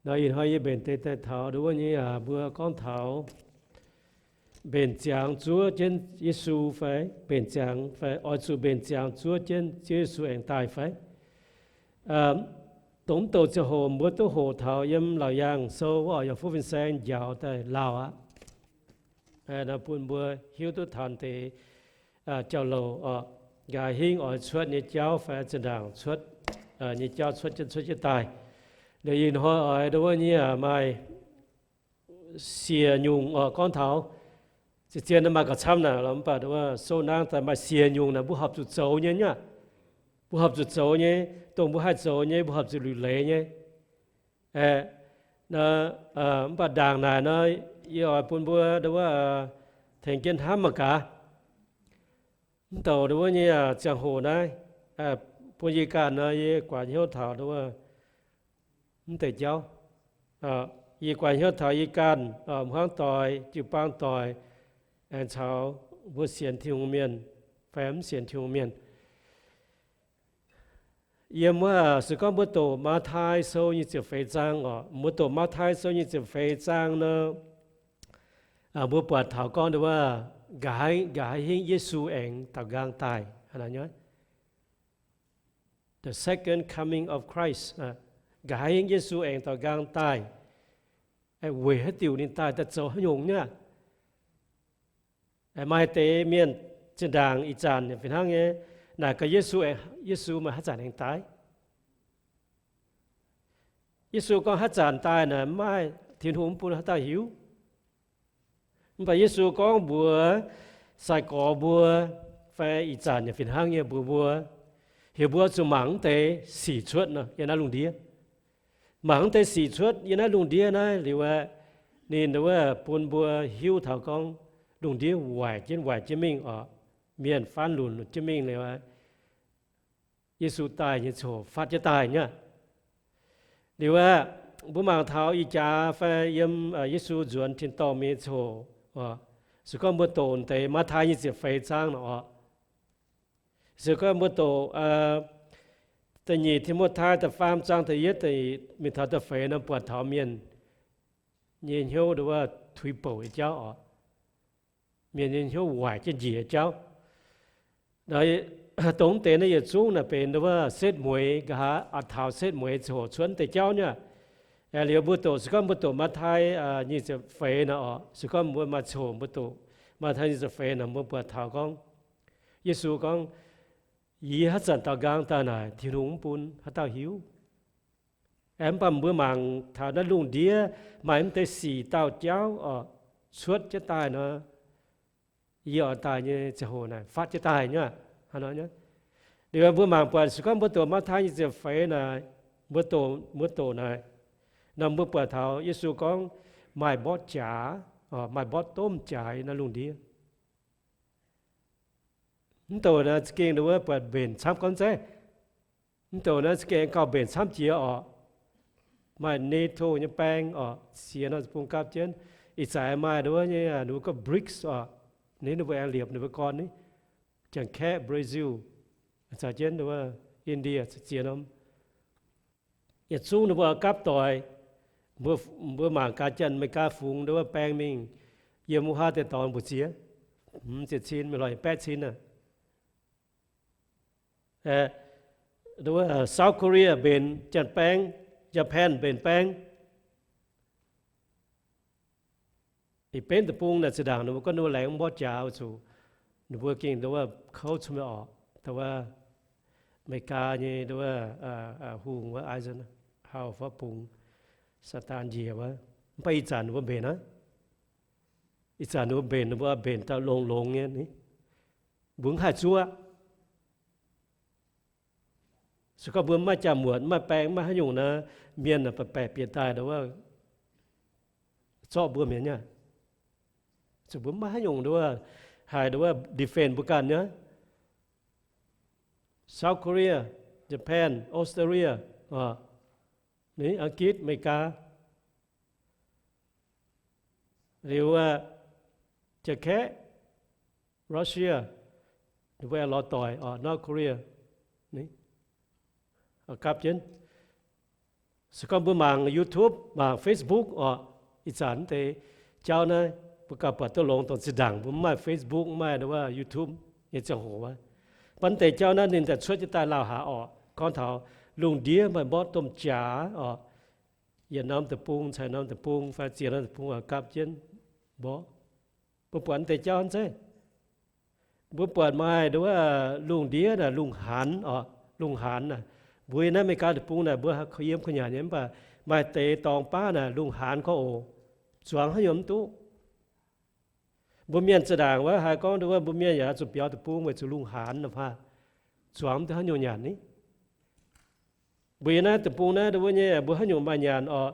Nor ih hnoi yie mbenc deix daaih taux nduov nyei aac, mbuo gorngv taux mbenc ziangx zuov jienv Yesu fai mbenc ziangx, fai oix zuqc mbenc ziangx zuov jienv Ziouv Yesu aengx daaih fai. Dongh mv douc ziangh hoc mbuo duqv hoqc taux yiem Laauc Yaangh Sou wuov oc, yaac fuqv fin-saeng njaaux daaih lauh aqv. Nor bun mbuo hiuv duqv taux deix jauv-louc oc, nqa'haav hingv oix cuotv nyei jauv fai zinh ndaangc cuotv nyei jauv cuotv jienv, cuotv jienv daaih. Liuz ih hnoi oix nduov nyei aac maaih siec nyungc oc, gorngv taux zien-zien maaih gauh camv naaic, mv baac nduov sou nangv daaih maaih siec nyungc naaic mbuo horpc zuqc zoux nyei nyei. Mbuo horpc zuqc zoux nyei, dongh mbuo haih zoux nyei mbuo horpc zuqc liuc leiz nyei. Mv baac ndaangc naaic nor, yie oix bun mbuo nduov tengx jienv hnamv mangc gaax. Mv douc nduov nyei ziangh hoc naaiv, bun yie ganh nor yie guaax hnyouv taux nduov mv deix jauv. Yie guaax hnyouv taux yie ganh, hmuangv doic, jiu-baang doic, aengx caux mbuo sienx Tin-Hungh mienh fai mv sienx Tin-Hungh mienh. Yiem wuov se gorngv mbuo doqc Matv^taai Sou nyei ziepc feix zaang oc, mbuo doqc Matv^taai Sou nyei ziepc feix zaang nor, mbuo buatc taux gorngv nduov nqa'haav hingv Yesu aengx daaux nqaang daaih, the second coming of Christ. Nqa'haav hingv Yesu aengx daaux nqaang daaih, weic haaix diuc ninh daaih, daaih zoux haaix nyungc nyei aqv. Maaih deix mienh zinh ndaangc ih zanc fih hnangv nyei, naaic gaax Yesu, Yesu maaih haaix zanc aengx daaih? Yesu gorngv haaix zanc daaih naaic mv maaih, Tin-Hungh mv bun haaix dauh hiuv. Mv baac Yesu gorngv mbuox sai-gorx mbuo fai ih zanc yaac fih hnangv nyei mbuox mbuo, heuc mbuo zuqc mangc mv deix sic cuotv nor yiem naaiv lungh ndiev. Mangc mv deix sic cuotv yiem naaiv lungh ndiev naaiv liuz aeqv, ninh wuov bun mbuo hiuv taux gorngv lungh ndiev waaic jienv waaic jienv mingh oc, mienh faanv lunc jienv mingh liuz aeqv, Yesu daaih nyei ziangh hoc fatv jienv daaih nyei aqv. Liuz aeqv, mbuo mangc taux ih jaax fai yiem Yesu nzuonx tin-dorngh nyei ziangh hoc, se gorngv mbuo doqc deix Matv^taai nyei ziepc feix zaang nor oc, se gorngv mbuo doqc da'nyeic Ti^mo^tai da'faam zaang da'yietv mingh taux da'feix nor buatc taux mienh nyei hnyouv nduov tuix bouc nyei jauv oc, mienh nyei hnyouv waaic jienv njiec nyei jauv. Dongh deix naaiv yietc zungv naaic benx nduov setv mueiz, nqa'haav taux setv mueiz ziangh hoc cuotv deix jauv nyei aqv. Liuz mbuo doqc, se gorngv mbuo doqc Matv^taai nyic ziepc feix nor oc, se gorngv mbuo maaih ziangh hoc mbuo doqc Matv^taai nyic ziepc feix nor mbuo buatc taux gorngv, Yesu gorngv, Yie haaix zanc daaux nqaang daaih naaic Tin-Hungh mv bun haaix dauh hiuv. Aeqv, mv baac mbuo mangc taux naaiv lungh ndiev maaih mv deix sic dauh jauv oc, cuotv jienv daaih nor, yie oix daaih nyei ziangh hoc naaic fatv jienv daaih nyei aqv. Liuz mbuo mangc buatc se gorngv mbuo doqc Matv^taai nyic ziepc feix naaic, mbuo doqc, mbuo doqc naaic, nor mbuo buatc taux Yesu gorngv maaih mborqv jaax, maaih mborqv domh jaax yiem naaiv lungh ndiev. Mv douc naaiv za'gengh nduov buatc mbenc camv gorngv zeiv. Mv douc naaiv za'gengh gauh mbenc camv jiex oc. Maaih NATO nyei baeng oc, ziex norm deic-bung gapv jienv. Ih zanc maaih nduov nyei, nduov gorngv BRICS oc. Ninh mbuo aengx liepc ninh mbuo gorn ni, Janx-Kaeqv, Brazil, caux jienv nduov India, ziex norm. Yietc zungv ninh mbuo gapv doic. Mbuo mangc gaax Janx-Meigaa fungx nduov baeng mingh yiem wuov haav deix dorngx mbu'ziex, hmz ziepc cin mingh lorz baeqv cin aqv. South Korea mbenc Janx-baeng, Japan mbenc baeng. Ih benv deic-bung naaic zinh ndaangc ninh mbuo gorngv ninh mbuo laengz mborqv jaax oix zuqc, ninh mbuo gengh nduov kouv cun meih orqc, da'wuov Meigaa nyei nduov hungh wuov Eisenhower fai bungx Saadaan njiec wuov. Mv baac ih zanc ninh mbuo mbenc aqv. Ih zanc ninh mbuo mbenc, ninh mbuo mbenc dauh longx-longx nyei ni. Mbuo mv haih zuov. Se gorngv mbuo mv maaih jaa-muotc, mv maaih baeng, mv maaih haaix nyungc nor, mienh baeqc baeqc bieqc daaih nduov zorqv mbuo mienh nyei. Zuqc mbuo mv maaih haaix nyungc nduov haih nduov defend mbuo ganh nyei. South Korea, Japan, Australia, Ang^gitv, Meigaa, liuz Janx-Kaeqv, Russia, ninh mbuo aengx lorz doic, North Korea, gapv jienv. Se gorngv mbuo mangc YouTube, mangc Facebook oc, ih zanc deix jauv naaiv mbuo gauh buatc duqv longx dongh zinh ndaangc mbuo mv maaih Facebook, mv maaih nduov YouTube nyei ziangh hoc wuov. Mv baac deix jauv naaiv ninh daaih cuotv jienv daaih lauh haaix oc, gorngv taux lungh ndiev maaih mborqv domh jaax oc, yietc norm deic-bung caux norm deic-bung fai ziex norm deic-bung oix gapv jienv mborqv. Mbuo buatc deix jauv zeiv. Mbuo buatc maaih nduov lungh ndiev naaic lungh haanz oc, lungh haanz naaic, mbuo yiem naaiv America deic-bung naaic mbuo yiem kuv nyanc nyei, mv baac maaih deix dorngx baav naaic lungh haanz gorngv oc, zuangx haaix nyungc mv duqv. Mbuo mienh zinh ndaangc wuov haih gorngv nduov mbuo mienh yaac zuqc biaux deic-bung weic zuqc lungh haanz naaic, zuangx mv duqv haaix nyungc nyanc ni. Mbuo yiem naaiv deic-bung naaiv nduov nyei mbuo haaix nyungc maaih nyanc oc,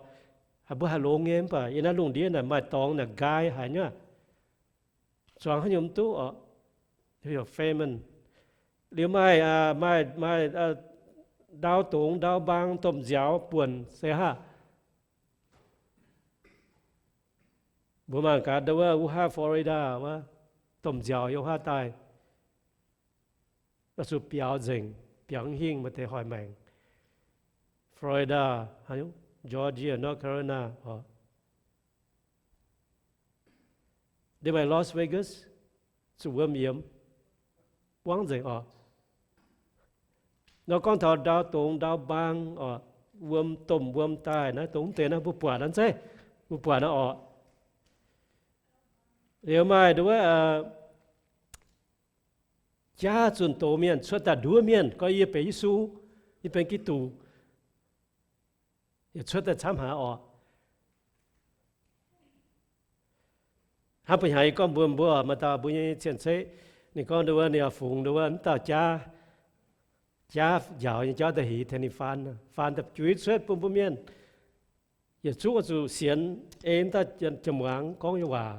mbuo haih longx nyei, mv baac yiem naaiv lungh ndiev naaic maaih dorngx naaic nqaai haic nyei, zuangx haaix nyungc mv duqv oc, famine. Liuz maaih, maaih, maaih ndau dungz ndau mbaang domh nziaaux buonc se haav. Mbuo mangc gaax nduov wuov haav Florida wuov, domh nziaaux yiem haav daaih, zuqc biaux nzengc, biaux hingh maaih deix hoic maengc. Florida, Georgia, North Carolina oc. Ndiev maaih Las Vegas, zuqc wuom yiemx, buangv nzengc oc. Nor gorngv taux ndau dungz ndau mbaang oc, wuom domh wuom daaih naaiv, dongh mv deix naaiv mbuo buatc naaiv zeiv, mbuo buatc naaiv oc. Liuz maaih nduov jaav zunh doz mienh cuotv daaih nduov mienh gorngv, Yie benx Yesu, yie benx Giduc, yaac cuotv daaih camv haaix oc. Hnangv ba'hnyangx yie gorngv mbuox mbuo, maaih dauh mbuo nyei cien-ceqv, ninh gorngv nduov ninh yaac fungx nduov wuov mv dauh jaav, jaav njaaux nyei jauv daaih heix tengx ninh faan, faan daaih juix cuotv bun mbuo mienh. Yietc zungv oix zuqc sienx ei dauh jiem-muangz gorngv nyei waac,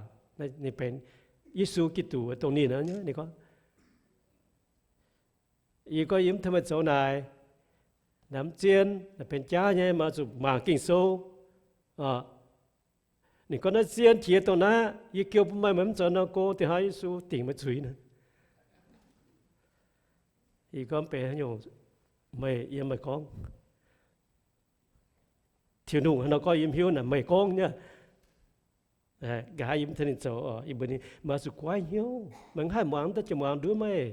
ninh benx Yesu Giduc, dongh ninh, ninh gorngv, Yie gorngv yie mv tengx meih zoux naaic. Naaiv mv zien, naaiv benx jaav nyei, meih oix zuqc mangc Ging-Sou. Ninh gorngv, Naaiv zien jiex dongh naaiv, yie kêu bun meih, meih mv zoux nor go, diex hnoi Yesu dingc meih zuiz naaic. Yie gorngv, Benx haaix nyungc? Meih yiem meih gorngv. Tin-Hungh haaix nor gorngv yie mv hiuv, naaic meih gorngv nyei. Nqa'haav yie mv tengx ninh zoux, yie mbuox ninh, Meih oix zuqc goiv hnyouv, meih mv haih muangx daaih jiem-muangz nduov meih.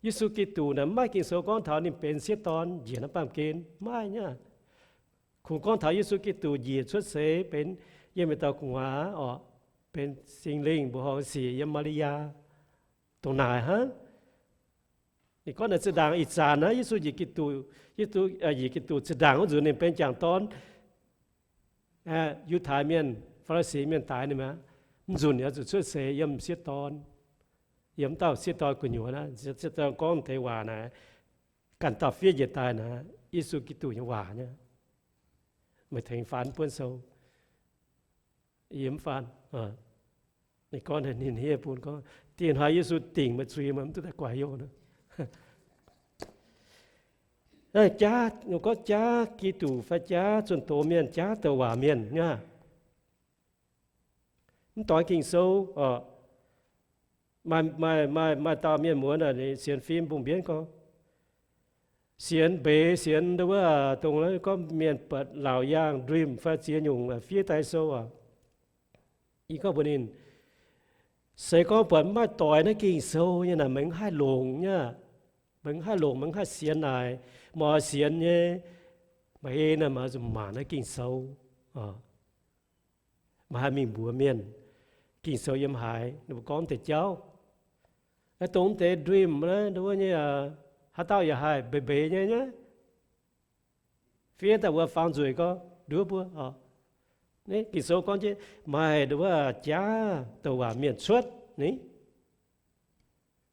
Yesu Giduc naaic mv maaih Ging-Sou gorngv taux ninh benx sieqv dorn njiec naaiv baamh gen, mv maaih nyei. Kungx gorngv taux Yesu Giduc njiec cuotv seix benx yiem yietc dauh gu'nguaaz oc, benx Singx Lingh mbuoqc horngh sic yiem Maa^li^yaa, dongh naaic hnangv. Ninh gorngv naaic zinh ndaangc ih zanc naaiv Yesu njiec Giduc, Yesu njiec Giduc zinh ndaangc wuov nzunc ninh benx jangc dorn, Yiutai Mienh, Faa^li^si Mienh daix ninh aqv. Mv nzunc ninh oix zuqc cuotv seix yiem sieqv dorn, yiem dauh sieqv dorn gu'nyuoz naaiv. Sieqv dorn gorngv deix waac naaic, ganh dauh fiev njiec daaih naaic Yesu Giduc nyei waac nyei. Meih tengx faan buonv sou. Yie mv faan. Ninh gorngv, ninh hiuv bun gorngv, Diex hnoi Yesu dingc meih zuiz, meih mv duqv daaih guaix youh. Jaav, gorngv jaav Giduc fai jaav zunh doz mienh, jaav douc waac mienh nyei. Mv doix Ging-Sou oc. Maaih, maaih, maaih dauh mienh muonz sienx fim mbungh-mbienv gorngv, sienx mbeix, sienx nduov wuov, dongh gorngv mienh buatc laauc yaangh dream fai ziex nyungc fiev daaih sou oc. Yie gorngv mbuox ninh, se gorngv buatc mv maaih doix naaiv Ging-Sou nyei naaic, meih mv haih longc nyei. Meih mv haih longc, meih mv haih sienx naaic. Meih oix sienx nyei, meih ei naaic meih oix zuqc mangc naaiv Ging-Sou. Meih haih mingh mbuox mienh, Ging-Sou yiem haaix, ninh mbuo gorngv deix jauv. Dongh deix dream naaiv, nduov nyei, haaix dauh yaac haih mbeix mbeix nyei nyei. Fiev daaih wuov fangx nzueic gorngv nduov mbuo oc. Ging-Sou gorngv jienv maaih nduov jaav douc waac mienh cuotv ni.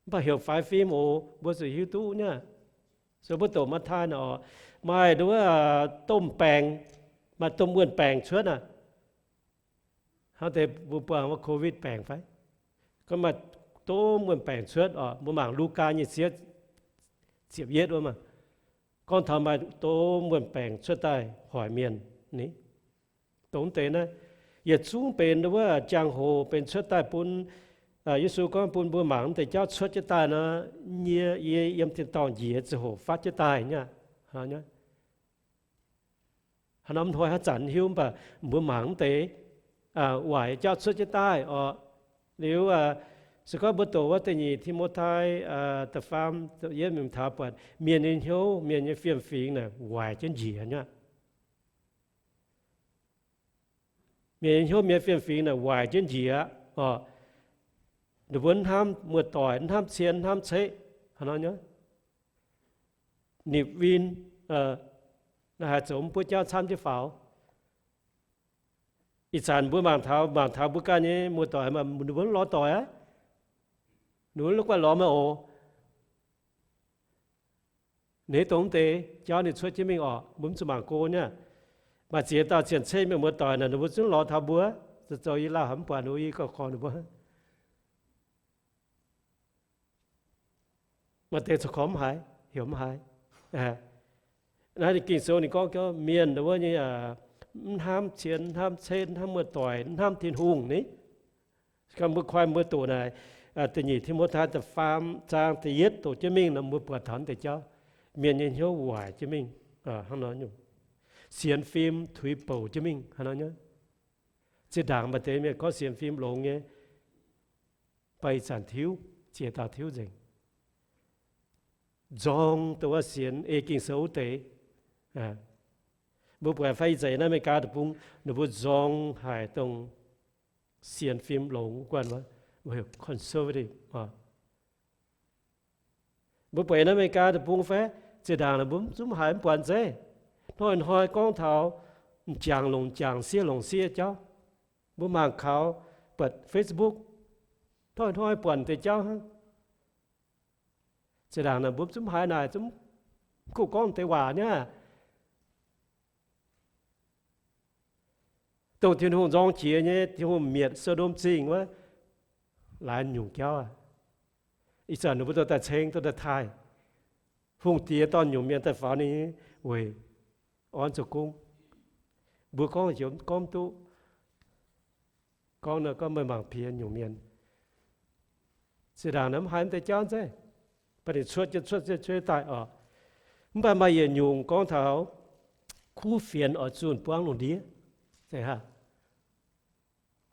Mv baac heuc faix fim oc, mbuo zuqc hiuv duqv nyei. Se mbuo doqc Matv^taai naaic oc, maaih nduov domh baengc, maaih domh wuonh baengc cuotv aqv. Hnangv deix mbuo buangh wuov covid baengc fai? Gorngv maaih domh wuonh baengc cuotv oc. Mbuo mangc Lugaa nyei sieqv ziepc yietv wuov maah, gorngv taux maaih domh wuonh baengc cuotv daaih hoic mienh ni. Dongh deix naaiv yietc zungv benx wuov jangx-hoc benx cuotv daaih bun, Yesu gorngv bun mbuo mangc deix jauv cuotv jienv daaih nor, yie, yie yiem tin-dorngh njiec ziangh hoc fatv jienv daaih nyei. Haaix norm hnoi haaix zanc hiuv, mv baac mbuo mangc mv deix waaic jauv cuotv jienv daaih oc. Liuz se gorngv mbuo doqc wuov da'nyeic Ti^mo^tai da'faam yietv mingh taux buatc mienh nyei hnyouv, mienh nyei fiem-fingx naaic waaic jienv njiec aqv. Mienh nyei hnyouv, mienh fiem-fingx naaic waaic jienv njiec aqv oc. Ninh mbuo mv hnamv muoz-doic, mv hnamv cien, mv hnamv ceqv, hnangv nor nyei, nipc win, naaiv haaix zoux mv buov jauv camv jienv faaux. Ih zanc mbuo mangc taux, mangc taux mbuo ganh nyei muoz-doic, ninh mbuo mv lorz doic aqv. Ninh mbuo la'guaih lorz meih oc. Ninh dongh mv deix jauv ninh cuotv jienv mingh orqc, mbuo mv zuqc mangc go nyei. Maaih ziex dauh cien-ceqv mienh muoz-doic naaic, ninh mbuo zungv lorz taux mbuo, zoux zoux yie lauh haic mv buatc ninh mbuo, yie gorngv gorngv ninh mbuo. Maaih deix zoux gorngv mv haiz, heuc mv haiz. Naaiv Ging-Sou ninh gorngv, gorngv mienh wuov nyei, mv hnamv cien, mv hnamv ceqv, mv hnamv muoz-doic, mv hnamv Tin-Hungh ni. Gorngv mbuo koi mbuo doqc naaic, da'nyeic Ti^mo^tai da'faam zaang da'yietv doqc jienv mingh nor, mbuo buatc taux deix jauv, mienh nyei hnyouv waaic jienv mingh hnangv nor nyungc. Sienx fim tuix bouc jienv mingh hnangv nor nyei. Zinh ndaangc maaih deix mienh gorngv sienx fim longx nyei, mv baac ih zanc tiuv, ziex dauh tiuv nzengc. Nzorng dongh wuov sienx ei Ging-Sou wuov deix. Mbuo buatc fai ih zanc naaiv America deic-bung, ninh mbuo nzorng haic dongh sienx fim longx guanh wuov, conservative. Mbuo buatc naaiv America deic-bung fai, zinh ndaangc ninh mbuo zungv haiz mv buatc zeiv. Hnoi-hnoi gorngv taux m'jangc longc m'jangc, sieqv longc sieqv jauv. Mbuo mangc kaux buatc Facebook, hnoi-hnoi buatc deix jauv hnangv. Zinh ndaangc naaic mbuo zungv haiz naaic zungv kuv gorngv deix waac niaa. Dongh Tin-Hungh nzorng jiex nyei, Tin-Hungh mietc So^ndom Zingh wuov, laaix nyungc jauv aqv. Ih zanc ninh mbuo dorh daaih ceng, dorh daaih taaih. Hungh diex dorh nyungc mienh daaih faaux ninh nyei weic orn zoux gong. Mbuo gorngv heuc gorngv duqv. Gorngv nor gorngv meih mangc piex nyungc mienh. Zinh ndaangc naaiv mv haiz mv deix jauv zeiv, baac ninh cuotv jienv cuotv jienv cuotv daaih oc. Mv baac maaih yietc nyungc gorngv taux kuv fienx oix zunh buangv lungh ndiev.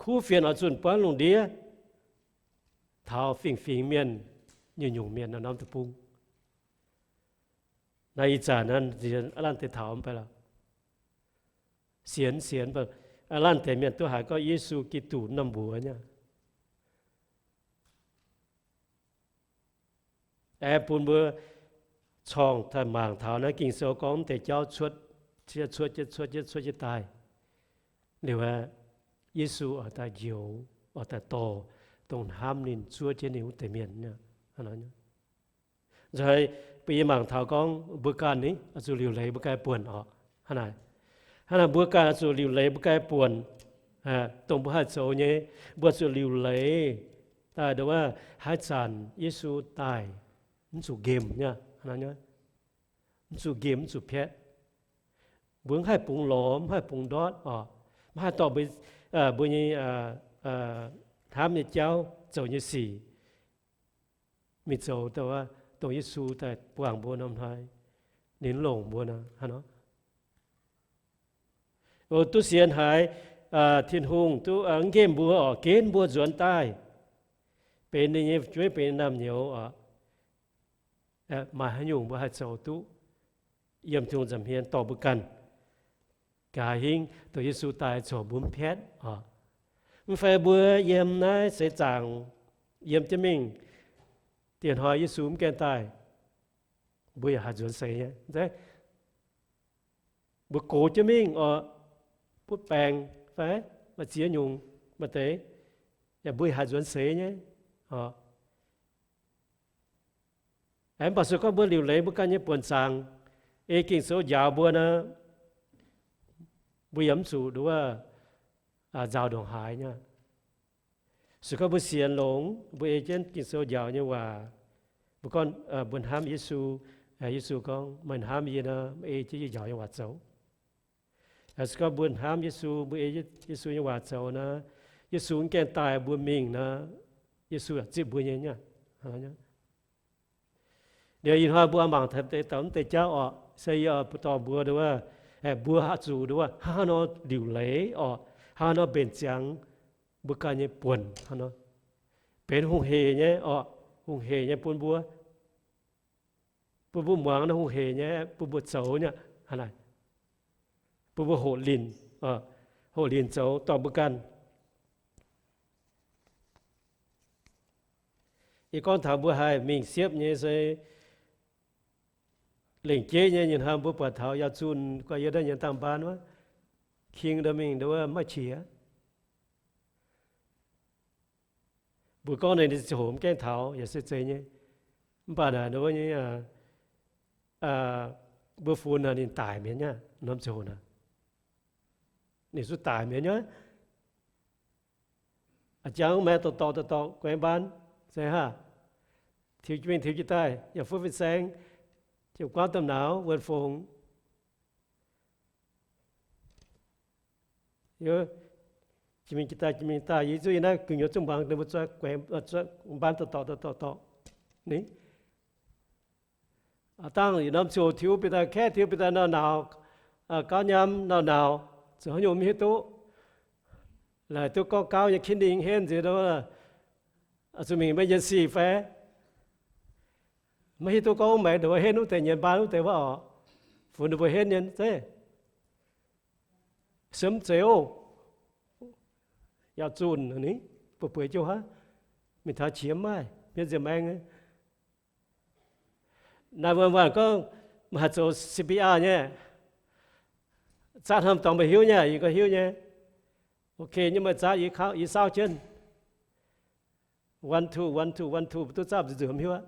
Kuv fienx oix zunh buangv lungh ndiev taux fingx-fingx mienh, nyungc-nyungc mienh norm-norm deic-bung. Naaiv ih zanc aav lanv deix taux mv bei lorqc. Sienx, sienx, aav lanv deix mienh duqv haiz gorngv Yesu Giduc norm mbuox nyei. Aengx bun mbuo corngh daaih mangc taux naaiv Ging-Sou gorngv mv deix jauv cuotv, cuotv jienv, cuotv jienv, cuotv jienv daaih. Liuz aeqv, Yesu oix daaih njoux, oix daaih dorh dongh hnamv ninh, zuov jienv ninh wuov deix mienh. Nzunc mbuo yie mangc taux gorngv mbuo ganh ni oix zuqc liuc leiz mbuo ganh buonc oc. Hnangv naaic, hnangv naaic mbuo ganh oix zuqc liuc leiz mbuo ganh buonc. Dongh mbuo haih zoux nyei, mbuo zuqc liuc leiz daaih nduov haaix zanc Yesu daaih, mv zuqc nqemh nyei, mv zuqc nqemh, mv zuqc piatv. Mbuo mv haih bungx lorz, mv haih bungx ndortv oc. Mv haih dorh mbuo nyei hnamv nyei jauv, zoux nyei sic mingh zoux dongh Yesu daaih buangh mbuo norm hnoi, ninh longc mbuo nor, hnangv nor. Duqv sienx haiz Tin-Hungh duqv nqemh mbuo oc, ginv mbuo nzuonx daaih benx ninh nyei fu'jueiv, benx ninh naamh nyouz oc. Maaih haaix nyungc mbuo haih zoux duqv yiem Tin-Hungh nza'hmien dorh mbuo ganh, nqa'haav hingv dongh Yesu daaih corc mbuo mv piatv oc. Mv fai mbuo yiem naaiv seix zaangc, yiem jienv mingh, dieh hnoi Yesu mv gaengh daaih, mbuo yaac haih nzuonx seix nyei. Mbuo gox jienv mingh oc, butv baengc fai maaih ziex nyungc maaih deix, yaac mbuo yaac haih nzuonx seix nyei oc. Mv baac se gorngv mbuo liuc leiz mbuo ganh nyei buonc zaangc, ei Ging-Sou njaaux mbuo nor, mbuo yaac mv zuqc nduov nzaaux ndongc haaix nyei. Se gorngv mbuo sienx longx, mbuo ei jienv Ging-Sou njaaux nyei waac, mbuo gorngv mbuo hnamv Yesu, Yesu gorngv, meih hnamv yie nor, meih ei jienv yie njaaux nyei waac zoux. Se gorngv mbuo hnamv Yesu, mbuo ei Yesu nyei waac zoux nor, Yesu mv gaengh daaih mbuo mingh nor, Yesu yaac zipv mbuo nyei. Liuz ih hnoi mbuo mangc taux deix dauh mv deix jauv oc, se yie oix dorh mbuo nduov, Mbuo haih zuqc nduov hnangv haaix nor liuc leiz orqc, hnangv haaix nor mbenc ziangx mbuo ganh nyei buonc hnangv nor. Benx hungh hec nyei orqc, hungh hec nyei bun mbuo, bun mbuo muangx naaiv hungh hec nyei, bun mbuo zoux nyei, bun mbuo hoqc linh, hoqc linh zoux dorh mbuo ganh. Yie gorngv taux mbuo haih mingh siepv nyei se lengc jeiv nyei, nyei hnamv mbuo buatc taux yaac zunh guai yie daaih nyienx dangh mbaan wuov, king nda mingh nduov maiv qiex. Mbuo gorngv ninh ziangh hoc mv gaengh taux yaac se zeiz nyei. Mv baac naaic nduov nyei, mbuo funx naaic ninh daic mi'aqv nyei, norm ziangh hoc naaic ninh zuqc daic mi'aqv nyei. A'jangv maiv dorh dorh dorh dorh guaengx mbaan, se haav, tiux jienv mingh tiux jienv daaih yaac fuqv fin-saeng, ziouc guaamv domh nauz wuonh fongc. Jiex mingh jiex daaih, jiex mingh daaih, yie zuqc yie naaiv gu'nyuoz zungv muangx ninh mbuo zuov guaengx, zuov mbaan dorh dorh dorh dorh dorh ni. Dangh yietc norm ziouc tiux bieqc daaih kaeqv, tiux bieqc daaih nauc-nauc, gauv nyaam nauc-nauc, zuqc haaix nyungc mv hiuv duqv. Laaic duqv gorngv gauv nyei kinding henv nziex, zuqc mingh maiv yien sic fai maiv hiuv duqv gorngv maengx ndongc wuov henv wuov deix nyienx mbaan wuv deix wuov oc. Funx ninh mbuo henv nyei zeiv, siemv zeiv oc. Yaac zunh ni, buoz-bueix jiouv haic, mingh taux qiex mv maaih, mienh nziex maengx. Naaiv wuov waac gorngv meih haih zoux C P R nyei, zaatv hnamv dorngx meih hiuv nyei, yie ganh hiuv nyei. Ok, nyei meih zaatv, yie saauv jienv. One two, one two, one two, mv duqv zaatv nzuonx mv hiuv aqv.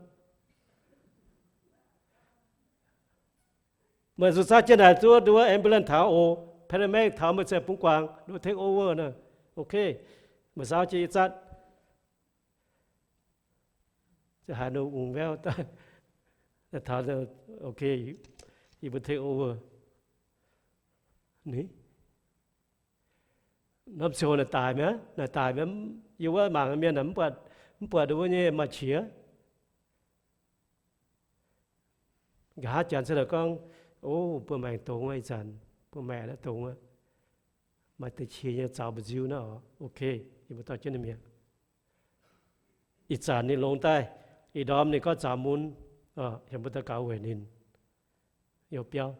Meih zuqc zaatv jienv naaic duqv nduov ambulance taux oc, paramedic taux meih ziouc bungx guangc nduov take over nor. Ok, meih saauv jienv yie zaatv. Haaix nor ungx wuov daaih, taux, ok, yie mbuo take over. Ni, norm ziangh hoc naaic daic mi'aqv, naaic daic mi'aqv. Yie wuov mangc mienh mv buatc, mv buatc nduov nyei maaih qiex. Nqa'haav janx se gorngv, o, mbuo maengx dongz aqv, ih zanc mbuo maengx dongz aqv, maaih deix qiex nyei zaux mbu'nziu naaiv oc. Ok, yie mbuo dorh jienv ninh mi'aqv. Ih zanc ninh longx daaih, ih ndorm ninh gorngv zaux mun, heuc mbuo daux gaux weic ninh, youh biauv.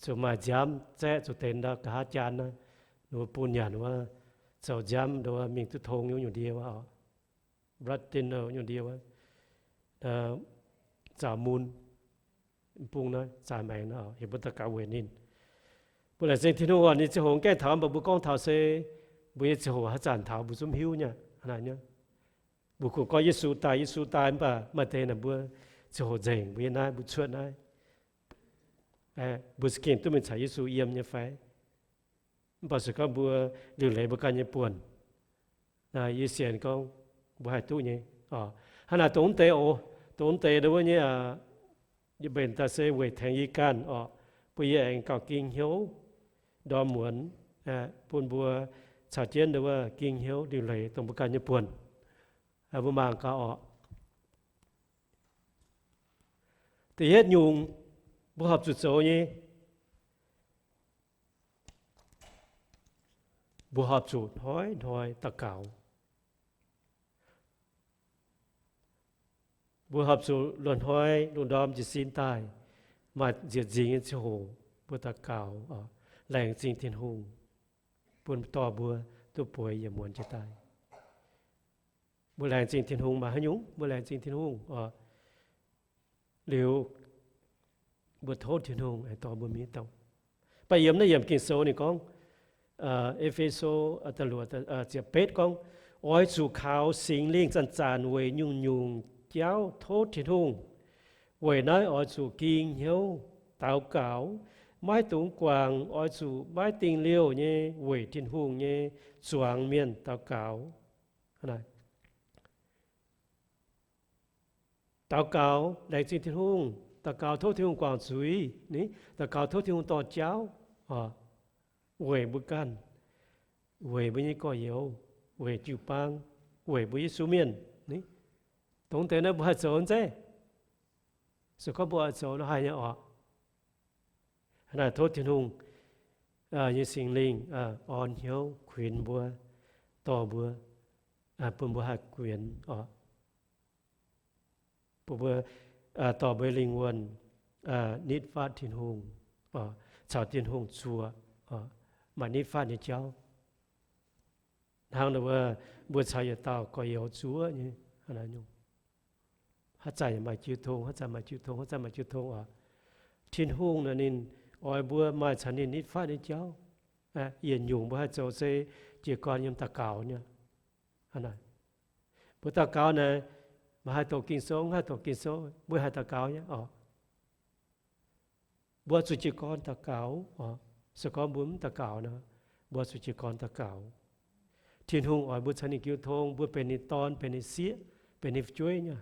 Zuqc maaih nziaamv zaeqv zuqc deix ndau nqa'haav jaan naaiv, ninh mbuo bun nyanc wuov, zoux nziaamv nduov mingh duqv tong nyei wuov nyungc ndie wuov, blood thinner nyungc ndie wuov, zaux mun, bung naaiv zaaix maengx naaiv, heuc mbuo daux gaux weic ninh. Mbuo laengz zingh Tin-Hungh oc, ninh ziangh hoc gaengh taux, mv baac mbuo gorngv taux se mbuo nyei ziangh hoc haaix zanc taux mbuo zungv mv hiuv nyei. Mbuo kungx gorngv Yesu daaih, Yesu daaih, mv baac maaih deix naaic mbuo ziangh hoc nzengc, mbuo yiem naaiv, mbuo cuotv naaiv, mbuo za'gengh duqv mingh caux Yesu yiem nyei fai? Mv baac se gorngv mbuo liuc leiz mbuo ganh nyei buonc, naaiv yie sienx gorngv mbuo haih duqv nyei. Hnangv naaic dongh deix oc, dongh deix wuov nyei, yie mbenc daaih se weic tengx yie ganh oc, bun yie aengx gauh ging hnyouv ndorm muonz, bun mbuo caux jienv wuov ging hnyouv liuc leiz dongh mbuo ganh nyei buonc. Mbuo mangc gaax oc. Da'yietv nyungc, mbuo horpc zuqc zoux nyei, mbuo horpc zuqc hnoi-hnoi daux gaux. Mbuo horpc zuqc lungh hnoi lungh ndorm jiez sin daaih, maaih nzieqc nzingx nyei ziangh hoc, mbuo daux gaux, laengz zingh Tin-Hungh, bun dorh mbuo duqv bueix yietc muonz jiex daaih. Mbuo laengz zingh Tin-Hungh maaih haaix nyungc? Mbuo laengz zingh Tin-Hungh oc, liuz mbuo tov Tin-Hungh aengx dorh mbuo mingh daaih. Baac yiem naaiv yiemc Ging-Sou ninh gorngv, E^fe^so ziepc betv gorngv, oix zuqc kaux Singx Lingh zanc-zanc weic nyungc-nyungc jauv tov Tin-Hungh. Weic naaiv oix zuqc ging hnyouv daux gaux, maiv dungx guangc, oix zuqc maiv dingh liouh nyei weic Tin-Hungh nyei zuangx mienh daux gaux. Daux gaux laengz zingh Tin-Hungh, daux gaux tov Tin-Hungh guangc zuiz, daux gaux tov Tin-Hungh dorh jauv, weic mbuo ganh, weic mbuo nyei gorx-youz, weic jiu-baang, weic mbuo Yesu mienh. Dongh deix naaiv mbuo haih zoux zeiv? Se gorngv mbuo oix zoux nor haih nyei oc. Hnangv naaic tov Tin-Hungh nyei Singx Lingh orn hnyouv kuinx mbuo, dorh mbuo, bun mbuo haih kuinx oc. Bun mbuo dorh mbuo lingh wuonh nitv fatv Tin-Hungh, caux Tin-Hungh zuoqc, maaih nitv fatv nyei jauv. Hnangv naaic wuov, mbuo caux yietc dauh gorx-youz zuov nyei, haaix zanc maaih jiu tong, haaix zanc maaih jiu tong, haaix zanc maaih jiu tong oc. Tin-Hungh naaic ninh oix mbuo maaih caux ninh nitv fatv nyei jauv. Yietc nyungc mbuo haih zoux se jiez gorn yiem daux gaux nyei. Mbuo daux gaux naaic, maaih haih doqc Ging-Sou, mv haih doqc Ging-Sou, mbuo haih daux gaux nyei oc. Mbuo zuqc jiez gorn daux gaux oc. Se gorngv mbuo mv daux gaux nor, mbuo zuqc jiez gorn daux gaux. Tin-Hungh oix mbuo caux ninh jiu tong, mbuo benx ninh dorn, benx ninh sieqv, benx ninh fu'jueiv nyei.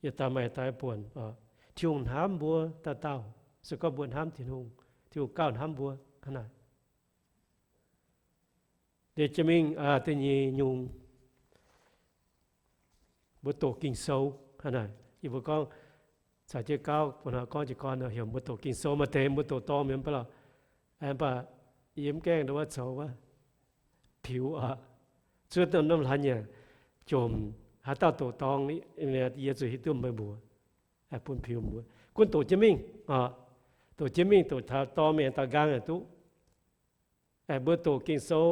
Yietc dauh maaih yietc dauh buonc oc. Tin-Hungh hnamv mbuo dauh dauh. Se gorngv mbuo hnamv Tin-Hungh, Tin-Hungh gauh hnamv mbuo hnangv naaic. Liuz jiex mingh da'nyeic nyungc, mbuo doqc Ging-Sou hnangv naaic. Yie mbuo gorngv caux jienv gauv, bun hnoi gorngv jiez gorn heuc mbuo doqc Ging-Sou, maaih deix mbuo doqc dorng mienh mv baac lorqc, mv baac yie mv gaengh nduov wuov coux wuov piux oc. Zuov norm hlan nyanc jomc, haaix dauh doqc dorng, yie zuqc hiuv duqv meih mbuox, bun piux mbuo. Gunv doqc jienv mingh oc. Doqc jienv mingh, doqc taux dorng mienh daaih nqaang yaac duqv. Mbuo doqc Ging-Sou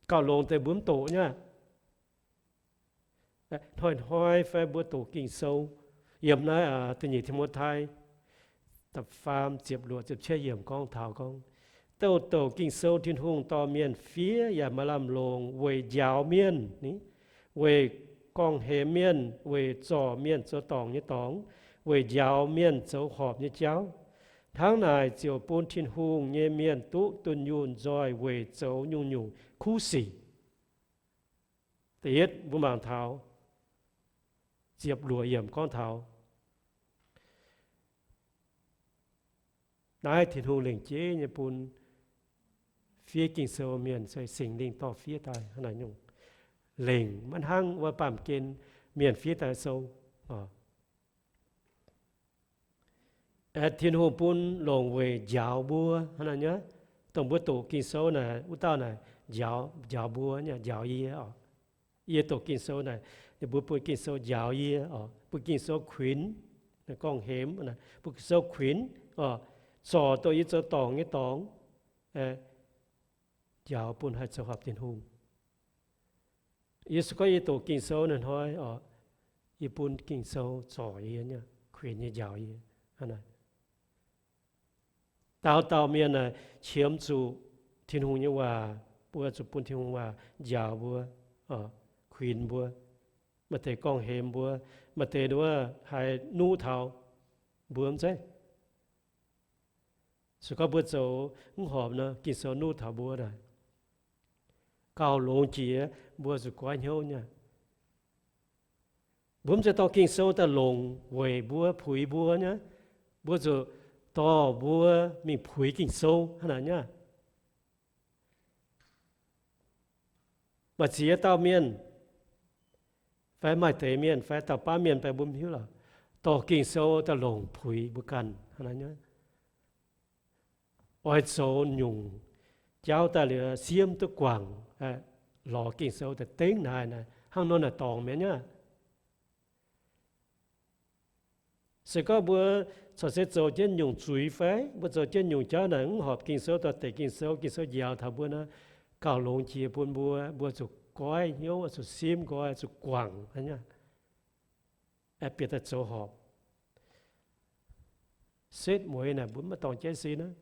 gauh longx deix mbuo mv doqc nyei. Hnoi-hnoi fai mbuo doqc Ging-Sou, yiem naaiv da'nyeic Ti^mo^tai da'faam ziepc luoqc ziepc cietv yiemc gorngv taux gorngv, Douc douc Ging-Sou Tin-Hungh dorh mienh fiev yaac maaih lamh longc weic njaaux mienh, weic gorngv-hemx mienh, weic zorc mienh zoux dorngc nyei dorngx, weic njaaux mienh zoux horpc nyei jauv. Hnangv naaic ziouc bun Tin-Hungh nyei mienh duqv dunh yunh nzoih weic zoux nyungc-nyungc kuv sic. Da'yietv mbuo mangc taux ziepc luoqc yiemc gorngv taux naaiv Tin-Hungh lengc jeiv nyei bun fiev Ging-Sou mienh se Singx Lingh dorh fiev daaih hnangv naaic nyungc. Lengc maiv hnangv wuov baamh gen mienh fiev daaih sou. Tin-Hungh bun longc weic njaaux mbuo hnangv naaic nyei. Dongh mbuo doqc Ging-Sou naaic, wuov dauh naaic njaaux, njaaux mbuo nyei, njaaux yie oc. Yie doqc Ging-Sou naaic, ninh mbuo bun Ging-Sou njaaux yie oc, bun Ging-Sou kuinx, gorngv-hemx, bun Ging-Sou kuinx oc, zorc dongh yie zoux dorngc nyei dorngx, njaaux bun haih zoux horpc Tin-Hungh. Yie se gorngv yie doqc Ging-Sou naaic hnoi oc, yie bun Ging-Sou zorc yie nyei, kuinx nyei, njaaux yie. Dauh dauh mienh naaic qiemx zuqc Tin-Hungh nyei waac, mbuo zuqc bun Tin-Hungh waac njaaux mbuo, kuinx mbuo. Maaih deix gorngv-hemx mbuo, maaih deix nduov haiz nuqv taux mbuo mv zeiz. Se gorngv mbuo zoux mv horpc nor, Ging-Sou nuqv taux mbuo naaic. Gauh longx jiex mbuo zuqc goiv hnyouv nyei. Mbuo mv zeiz dorh Ging-Sou daaih longc weic mbuo puix mbuo nyei. Mbuo zuqc dorh mbuo mingh puix Ging-Sou hnangv naaic nyei. Maaih ziex dauh mienh, fai maaih deix mienh, fai dauh baav mienh fai mbuo mv hiuv lorqc, dorh Ging-Sou daaih longc puix mbuo ganh hnangv naaic nyei. Oix zoux nyungc jauv daaih liuz siemv duqv guangc, lorz Ging-Sou daaih dengv naaic, hnangv nor naaic dorngc mi'aqv nyei. Se gorngv mbuo corc se zoux jienv nyungc zuiz fai mbuo zoux jienv nyungc jauv naaic mv horpc Ging-Sou, dorh deix Ging-Sou, Ging-Sou njaaux taux mbuo nor, gauh longx jiex bun mbuo, mbuo zuqc goiv hnyouv, zuqc simv nqoi, zuqc guangc aqv nyei. Aengx bieqc daaih zoux horpc. Setv mueiz naaic mbuo maiv dorngc jienv sin aqv.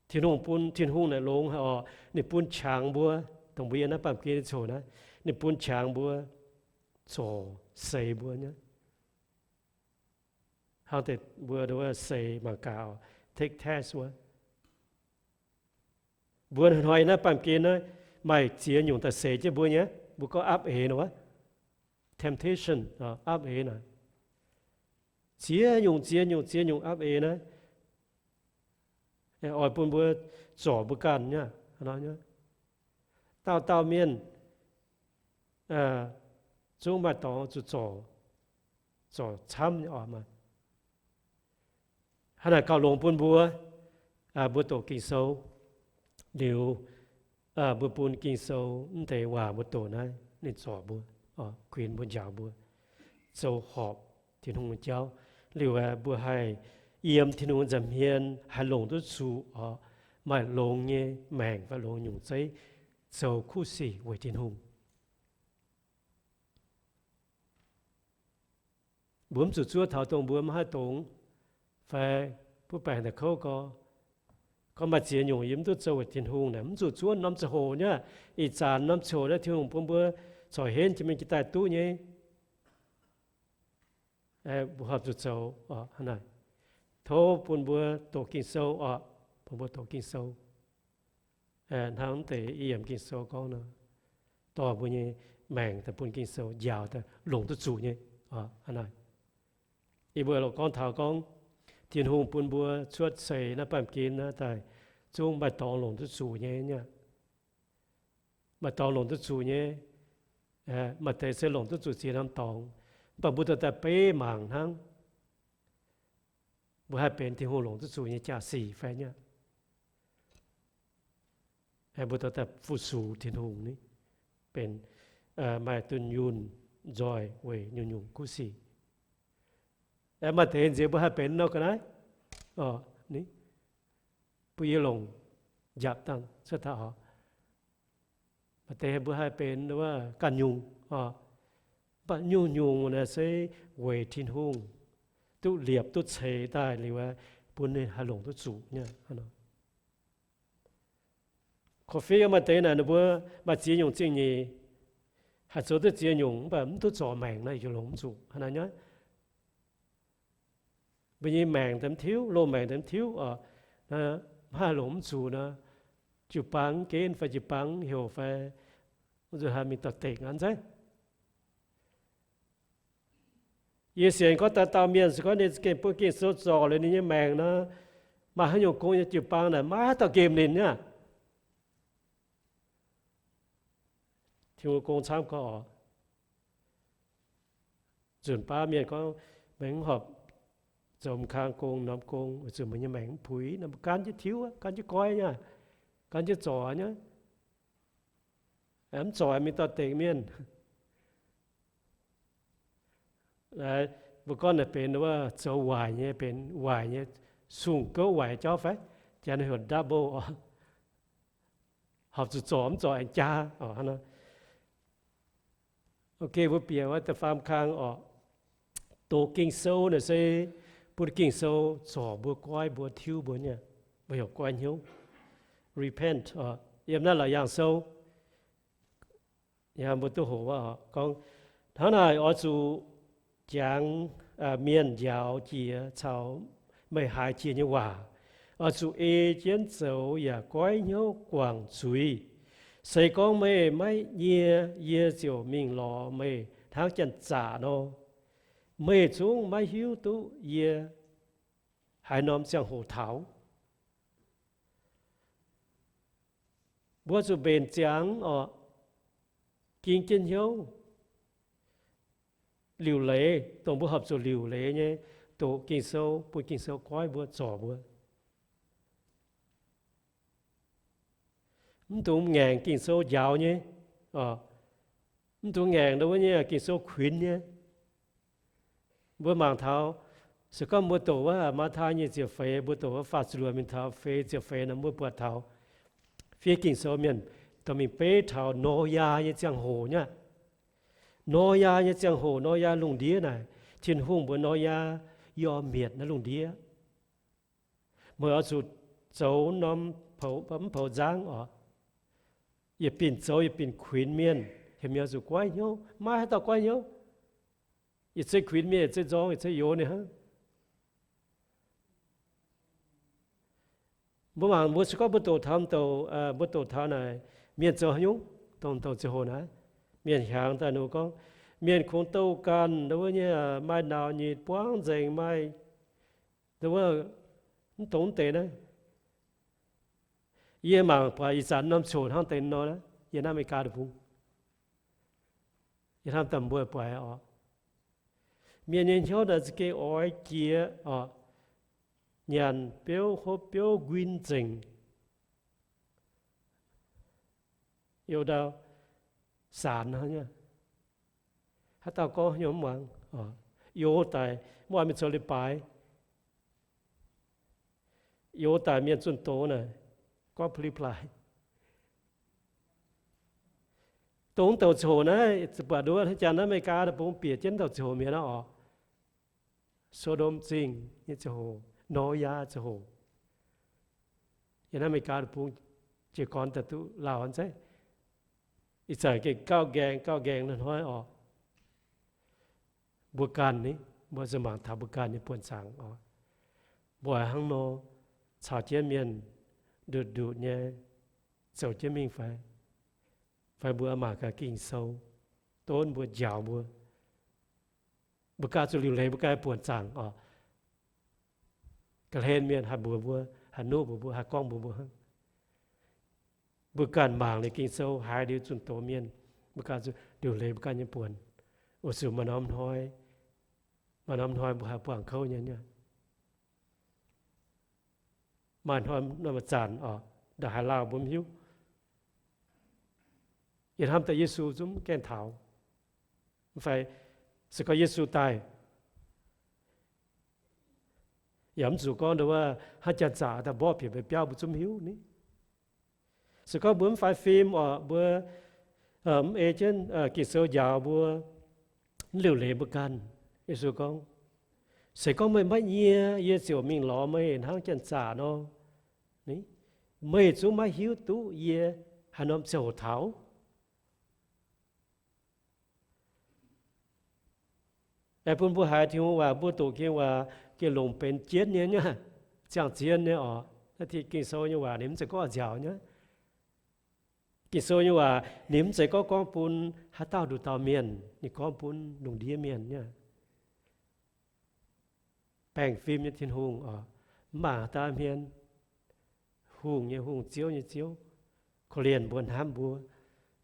Tin-Hungh bun, Tin-Hungh naaic longx haic oc. Ninh bun qangx mbuo, dongh mbuo yiem naaiv baamh gen coc naaiv, ninh bun qangx mbuo, zorc seix mbuo nyei. Hnangv deix mbuo seix mangc gaax, take test wuov. Mbuo hnoi-hnoi yiem naaiv baamh gen naaiv maaih ziex nyungc daaih seix jienv mbuo nyei, mbuo gorngv apv eix nor wuov, temptation, apv eix naaic. Ziex nyungc, ziex nyungc, ziex nyungc apv eix naaiv, oix bun mbuo zorc mbuo ganh nyei. Dauh dauh mienh zungv maaih dorngx zuqc zorc. zorc camv nyei oc maah. Hnangv naaic gauh longx bun mbuo, mbuo doqc Ging-Sou liuz, mbuo bun Ging-Sou mv deix waac mbuo doqc naaiv ninh zorc mbuo, kuinx mbuo, njaaux mbuo zoux horpc Tin-Hungh nyei jauv. Liuz aeqv, mbuo haih yiem Tin-Hungh nza'hmien haih longc duqv zuqc oc, maaih longx nyei maengc fai longx nyungc zeiv zoux kuv sic weic Tin-Hungh. Mbuo mv zuqc zuov taux dongh mbuo maiv haih dongz, fai butv baengc daaih kouv gorx, gorngv maaih ziex nyungc yie mv duqv zoux weic Tin-Hungh naaic, mv zuqc zuov norm ziangh hoc nyei. Ih zanc norm ziangh hoc naaiv Tin-Hungh bun mbuo corc henv jiex mingh jiex daaih duqv nyei. Mbuo horpc zuqc zoux oc. Hnangv naaic, tov bun mbuo doqc Ging-Sou oc, bun mbuo doqc Ging-Sou. Hnangv deix i yiemc Ging-Sou gorngv nor, dorh mbuo nyei maengc daaih bun Ging-Sou njaaux daaih longc duqv zuqc nyei. Hnangv naaic, yie mbuo loc gorngv taux gorngv Tin-Hungh bun mbuo cuotv seix naaiv baamh gen naaiv daaih zungv maaih dorngx longc duqv zuqc nyei nyei. Maaih dorngx longc duqv zuqc nyei. Maaih deix se longc duqv zuqc ziex norm dorngx, mv baac mbuo dorh daaih beiv mangc hnangv, mbuo haih benx Tin-Hungh longc duqv zuqc nyei jaa-sic fai nyei. Mbuo dorh daaih fu-sux Tin-Hungh ni, benx maaih dunh yunh nzoih weic nyungc-nyungc kuv sic. Maaih deix nziex mbuo haih benx nor ga'naaiv, bun yie longc njapc dangh cuotv daaih oc. Maaih deix mbuo haih benx ganh nyungc oc. Mv baac nyungc-nyungc naaiv se weic Tin-Hungh duqv liepc duqv ceix daaih liuz, bun ninh haih longc duqv zuqc nyei. Korv-fiqv maaih deix naaic ninh mbuo maaih ziex nyungc zingh nyeic, haih zoux duqv ziex nyungc mv baac mv duqv zorc maengc naaic, longc mv zuqc hnangv naaic nyei. Mbuo nyei maengc daaih mv tiuv, loz-maengc daaih mv tiuv oc, mv haih longc mv zuqc nor, jiu-baang mv genv fai jiu-baang mv heuc fai nzuonx haih mingh dorh dekc aqv nzaiv. Yie sienx gorngv dauh dauh mienh se gorngv ninh gengh bun Ging-Sou zorc liuz ninh nyei maengc nor, maaih haaix nyungc gong nyei jiu-baang naaic maiv dauh nqemh ninh nyei aqv. Tin-Hungh gong camv gorx oc. Nzunc baav mienh gorngv, meih mv horpc zoux m'kang gong norm gong, weic zuqc meih nyei maengc mv puix nor, mbuo gan jienv tiuv, gan jienv goiv nyei, gan jienv zorc nyei. Mv zorc mingh dorh dekc mienh. Mbuo gorngv naaic benx wuov zoux waaic nyei, benx waaic nyei, sung gouv waaic jauv fai? Janx heuc double oc. Horpc zuqc zorc mv zorc aengx jaa oc. Ok, mbuo bieqc wuov da'faam kang oc. Doqc Ging-Sou naaic se bun Ging-Sou zorc mbuo, goiv mbuo, tiuv mbuo nyei, mbuo heuc goiv hnyouv, repent oc. Yiem naaiv Laauc Yaangh Sou mbuo duqv hoqc gorngv, hnangv naaic oix zuqc jangx mienh njaaux jiex caux meih haiz jiex nyei waac. Oix zuqc ei jienv zoux yaac goiv hnyouv guangc zuiz. Se gorngv meih maiv nyie, yie ziouc mingh lorz meih hnangv janx-zaqc nor. Meih zungv maiv hiuv duqv yie haaix norm ziangh hoc taux. Mbuo zuqc mbenc ziangx oc, ging jienv hnyouv, liuc leiz, dongh mbuo horpc zuqc liuc leiz nyei, doqc Ging-Sou, bun Ging-Sou goiv mbuo, zorc mbuo. Mv dungx ngaengc Ging-Sou njaaux nyei, mv dungx ngaengc ndau wuov nyei Ging-Sou kuinx nyei. Mbuo mangc taux, se gorngv mbuo doqc wuov Matv^taai nyic ziepc feix, mbuo doqc wuov Faah Ziepc Luoqc mingh taux feix ziepc feix nor, mbuo buatc taux fiev Ging-Sou mienh dorh mingh beiv taux Noyaa nyei ziangh hoc nyei aqv. Noyaa nyei ziangh hoc, Noyaa lungh ndiev naaic, Tin-Hungh mbuox Noyaa, yie oix mietc naaiv lungh ndiev. Meih oix zuqc zoux norm poux, mv poux nzangv oc. Yietc binc zoux yietc binc kuinx mienh, heuc mienh oix zuqc goiv hnyouv. Maiv haaix dauh goiv hnyouv. Yietc zeiz kuinx mienh, yietc zeiz nzorng, yietc zeiz youx ninh hnangv. Mbuo mangc mbuo se gorngv mbuo doqc taux, mbuo doqc taux naaic, mienh zoux haaix nyungc, dongh douc ziangh hoc naaiv, mienh hiaangx daaih ninh gorngv, mienh kungx douh ganh, ndau wuov nyei, maaih nauc nyitc buangv nzengc, maaih, ndau wuov, mv dongz mv deix naaiv. Yie mangc buatc ih zanc norm coc hnangv deix nor, yie naaiv America deic-bung, yie hnamv daaih mbuo buatc oc. Mienh nyei hnyouv naaic za'gengh oix jiex oc, nyanc biouv, hopv biouv, nquin nzengc. Youh ndau saanx hnangv nyei. Haaix dauh gorngv hnyouv mv muangx, youh daaih mv oix mingh zoux leiz-baaix. Youh daaih mienh zunh doz naaic, gorngv pli plaaix. Dongh douc ziangh hoc naaiv, buatc nduov hnangv janx naaiv America deic-bung bieqc jienv douc ziangh hoc mi'aqv nor oc. Sodom Zingh nyei ziangh hoc, Noyaa ziangh hoc. Yiem naaiv America deic-bung jiez gorn daaih duqv lauh zeiv. Ih zanc gengh gauh nqaengx gauh nqaengx hnoi-hnoi oc. Mbuo ganh ni, mbuo zuqc mangc taux mbuo ganh nyei buonc zaangc oc. Mbuo hnangv nor caux jienv mienh ndutc ndutc nyei zoux jienv mingh fai? Fai mbuo mangc gaax Ging-Sou donv mbuo, njaaux mbuo, mbuo ganh zuqc liuc leiz mbuo ganh buonc zaangc oc. Ga'hlen mienh haih mbuox mbuo, haih nuqv mbuox mbuo, haih gorngv mbuox mbuo hnangv. Mbuo ganh mangc liuz Ging-Sou haiz liuz zunh doz mienh, mbuo ganh zuqc liuc leiz mbuo ganh nyei buonc. Weic zuqc maaih norm hnoi, maaih norm hnoi mbuo haih buangh kouv nyei. Maaih hnoi, maaih zanc oc, ndongc haaix lauh mbuo mv hiuv. Yie hnamv daaih Yesu zungv gaengh taux. Mv fai se gorngv Yesu daaih, yaac mv zuqc gorngv nduov hnangv janx-zaqc daaih mborqv bieqc mbeix biauv mbuo zungv mv hiuv ni. Se gorngv mbuo mv faix fim oc, mbuo mv ei jienv Ging-Sou njaaux mbuo, mv liuc leiz mbuo ganh. Yesu gorngv, se gorngv meih maiv nyie, yie ziouc mingh lorz meih hnangv janx-zaqc nor, meih zungv maiv hiuv duqv yie haaix norm ziangh hoc taux. Aengx bun mbuo haiz Tin-Hungh waac, mbuo doqc Ging waac gengh longc benx jienv nyei, nyei, ziangh zien nyei oc. Naaiv Ging-Sou nyei waac ninh mv zeiz gorngv nziaauc nyei. Ging-Sou nyei waac ninh mv zeiz gorngv gorngv bun haaix dauh nduqc dauh mienh, ninh gorngv bun lungh ndiev mienh nyei. Baengh fim nyei Tin-Hungh oc, mv mangc haaix dauh hmien. Hungh nyei Hungh, Ziouv nyei Ziouv, korv-lienh mbuo, hnamv mbuo,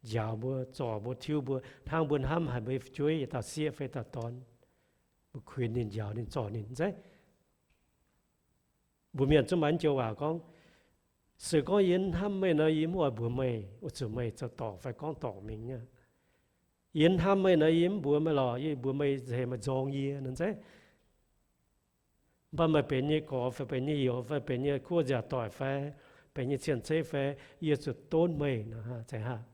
njaaux mbuo, zorc mbuo, tiuv mbuo, hnangv mbuo hnamv haic mbuo nyei fu'jueiv, yietc dauh sieqv fai dauh dorn, mbuo kuinx ninh, njaaux ninh, zorc ninh, zeiv. Mbuo mienh zungv maaih joux waac gorngv, se gorngv yie hnamv meih nor, yie mv oix mbuox meih, weic zuqc meih zoux dorngc fai gorngv dorngc mingh nyei. Yie hnamv meih nor, yie mv mbuox meih lorqc, yie mbuox meih nzengc, meih nzorng yie nor, zeiv. Mv baac meih benx nyei gorx fai benx nyei youz fai benx nyei kuv nziaauc doic fai benx nyei cien-ceqv fai, yie zuqc donv meih nor, zeiz hnangv.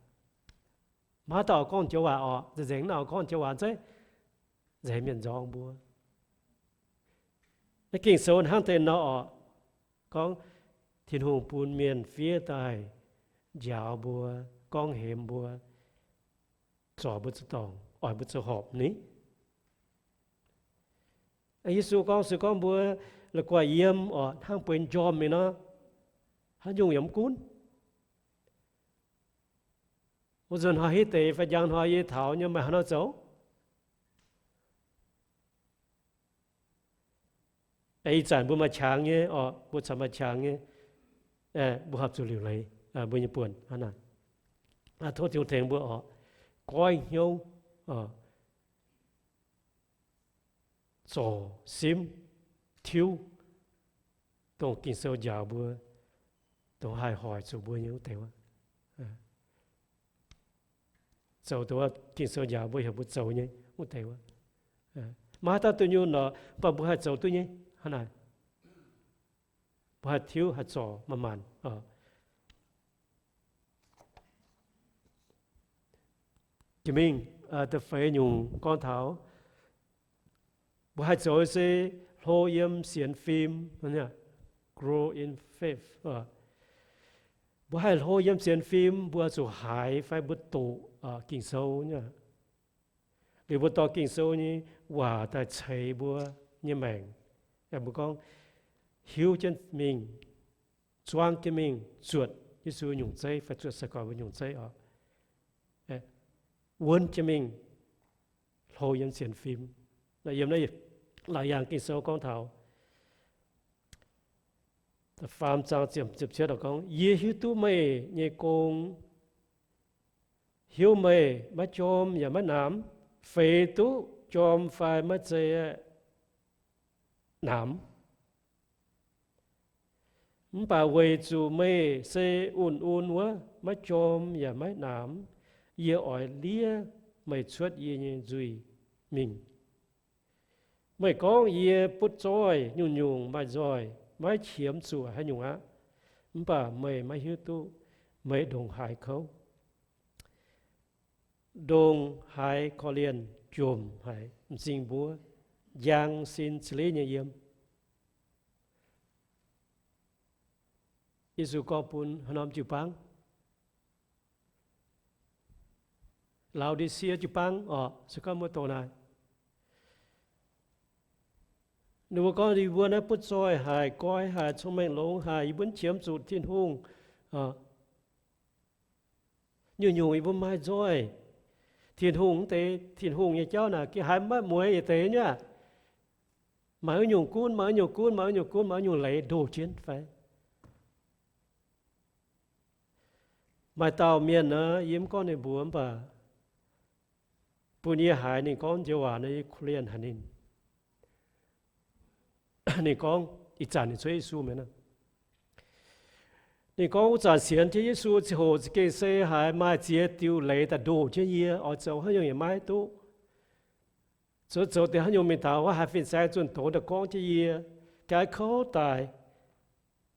Maiv dauh gorngv joux waac oc, nzengc nzengc nor gorngv joux waac, zeiv, nzengc mienh nzorng mbuo. Naaiv Ging-Sou hnangv deix nor oc, gorngv Tin-Hungh bun mienh fiev daaih njaaux mbuo, gorngv hemx mbuo, zorc mbuo zoux dorngc, oix mbuo zoux horpc ni. Yesu gorngv, se gorngv mbuo la'guaih yiem oc, hnangv bueix njormh mingh nor, haaix nyungc yaac mv gunv. Wuov nzunc hnoi hitv deix fai njang hnoi yie taux nyei, meih haaix nor zoux? Ih zanc mbuo maaih qangx nyei oc, mbuo corc maaih qangx nyei, mbuo horpc zuqc liuc leiz mbuo nyei buonc hnangv naaic. Tov Tin-Hungh tengx mbuo oc, goiv hnyouv, zorc simv, tiuv, dongh Ging-Sou njaaux mbuo, dongh haih hoic zuqc mbuo nyei wuov deix wuov. Zoux dongh wuov Ging-Sou njaaux mbuo, heuc mbuo zoux nyei wuov deix wuov. Maiv haaix dauh duqv nyungc nor, mv baac mbuo haih zoux duqv nyei hnangv naaic. Mbuo haih tiuv haih zorc manc-manc. Jiex mingh da'feix nyungc gorngv taux mbuo haih zoux se hlo yiem sienx fim, grow in faith. Mbuo haih hlo yiem sienx fim, mbuo zuqc haiz fai mbuo doqc Ging-Sou nyei. Liuz mbuo dorh Ging-Sou nyei waac daaih ceix mbuo nyei maengc. Mbuo gorngv hiuv jienv mingh, zuangv jienv mingh zuotc Yesu nyungc zeiv fai zuotc sai-gorx mbuo nyungc zeiv oc. Wuonv jienv mingh hlo yiem sienx fim. Yiem naaiv Laauc Yaangh Ging-Sou gorngv taux faam zaang ziepc cietv gorngv, yie hiuv duqv meih nyei gong, hiuv meih maiv jorm yaac maiv namx, feix duqv jorm fai maiv zeiz namx. Mv baac weic zuqc meih se un-un wuov, maiv jorm yaac maiv namx, yie oix liev meih cuotv yie nyei nzuih mingh. Meih gorngv, yie butv zoih, nyungc-nyungc maaih nzoih, maiv qiemx zuqc haaix nyungc aqv. Mv baac meih maiv hiuv duqv meih ndongc haaix kouv, ndongc haaix korv-lienh jomc haic m'zing mbuov, njang sin ca'leiv nyei yiem. Yesu gorngv bun haaix norm jiu-baang? Laodicea jiu-baang oc, se gorngv muoz-doic naaic. Ninh mbuo gorngv, yie mbuo naaiv butv zoih haic, goiv haic, cong-mengh longx haic, yie mbuo mv qiemx zuqc Tin-Hungh. Nyungc-nyungc yie mbuo maaih nzoih. Tin-Hungh mv deix, Tin-Hungh nyei jauv naaic gengh haiz maiv mueiz yietc deix nyei aqv. Maaih wuov nyungc gunv, maaih wuov nyungc gunv, maaih wuov nyungc gunv, maaih wuov nyungc leiz ndoh jienv fai. Maaih dauh mienh nor, yie mv gorngv ninh mbuox mv baac bun yie haiz ninh gorngv njoux waac nor, yie korv-lienh haic ninh. Ninh gorngv ih zanc ninh cuotv Yesu mi'aqv. Ninh gorngv wuov zanc sienx jienv Yesu ziangh hoc za'gengh se haiz maaih ziex diuh leiz daaih ndoh jienv yie, oix zoux haaix nyungc yaac maiv duqv. Zoux zoux deix haaix nyungc mingh taux wuov haaix fin-saeng zunh doz daaih gorngv jienv yie, gaax kouv daic.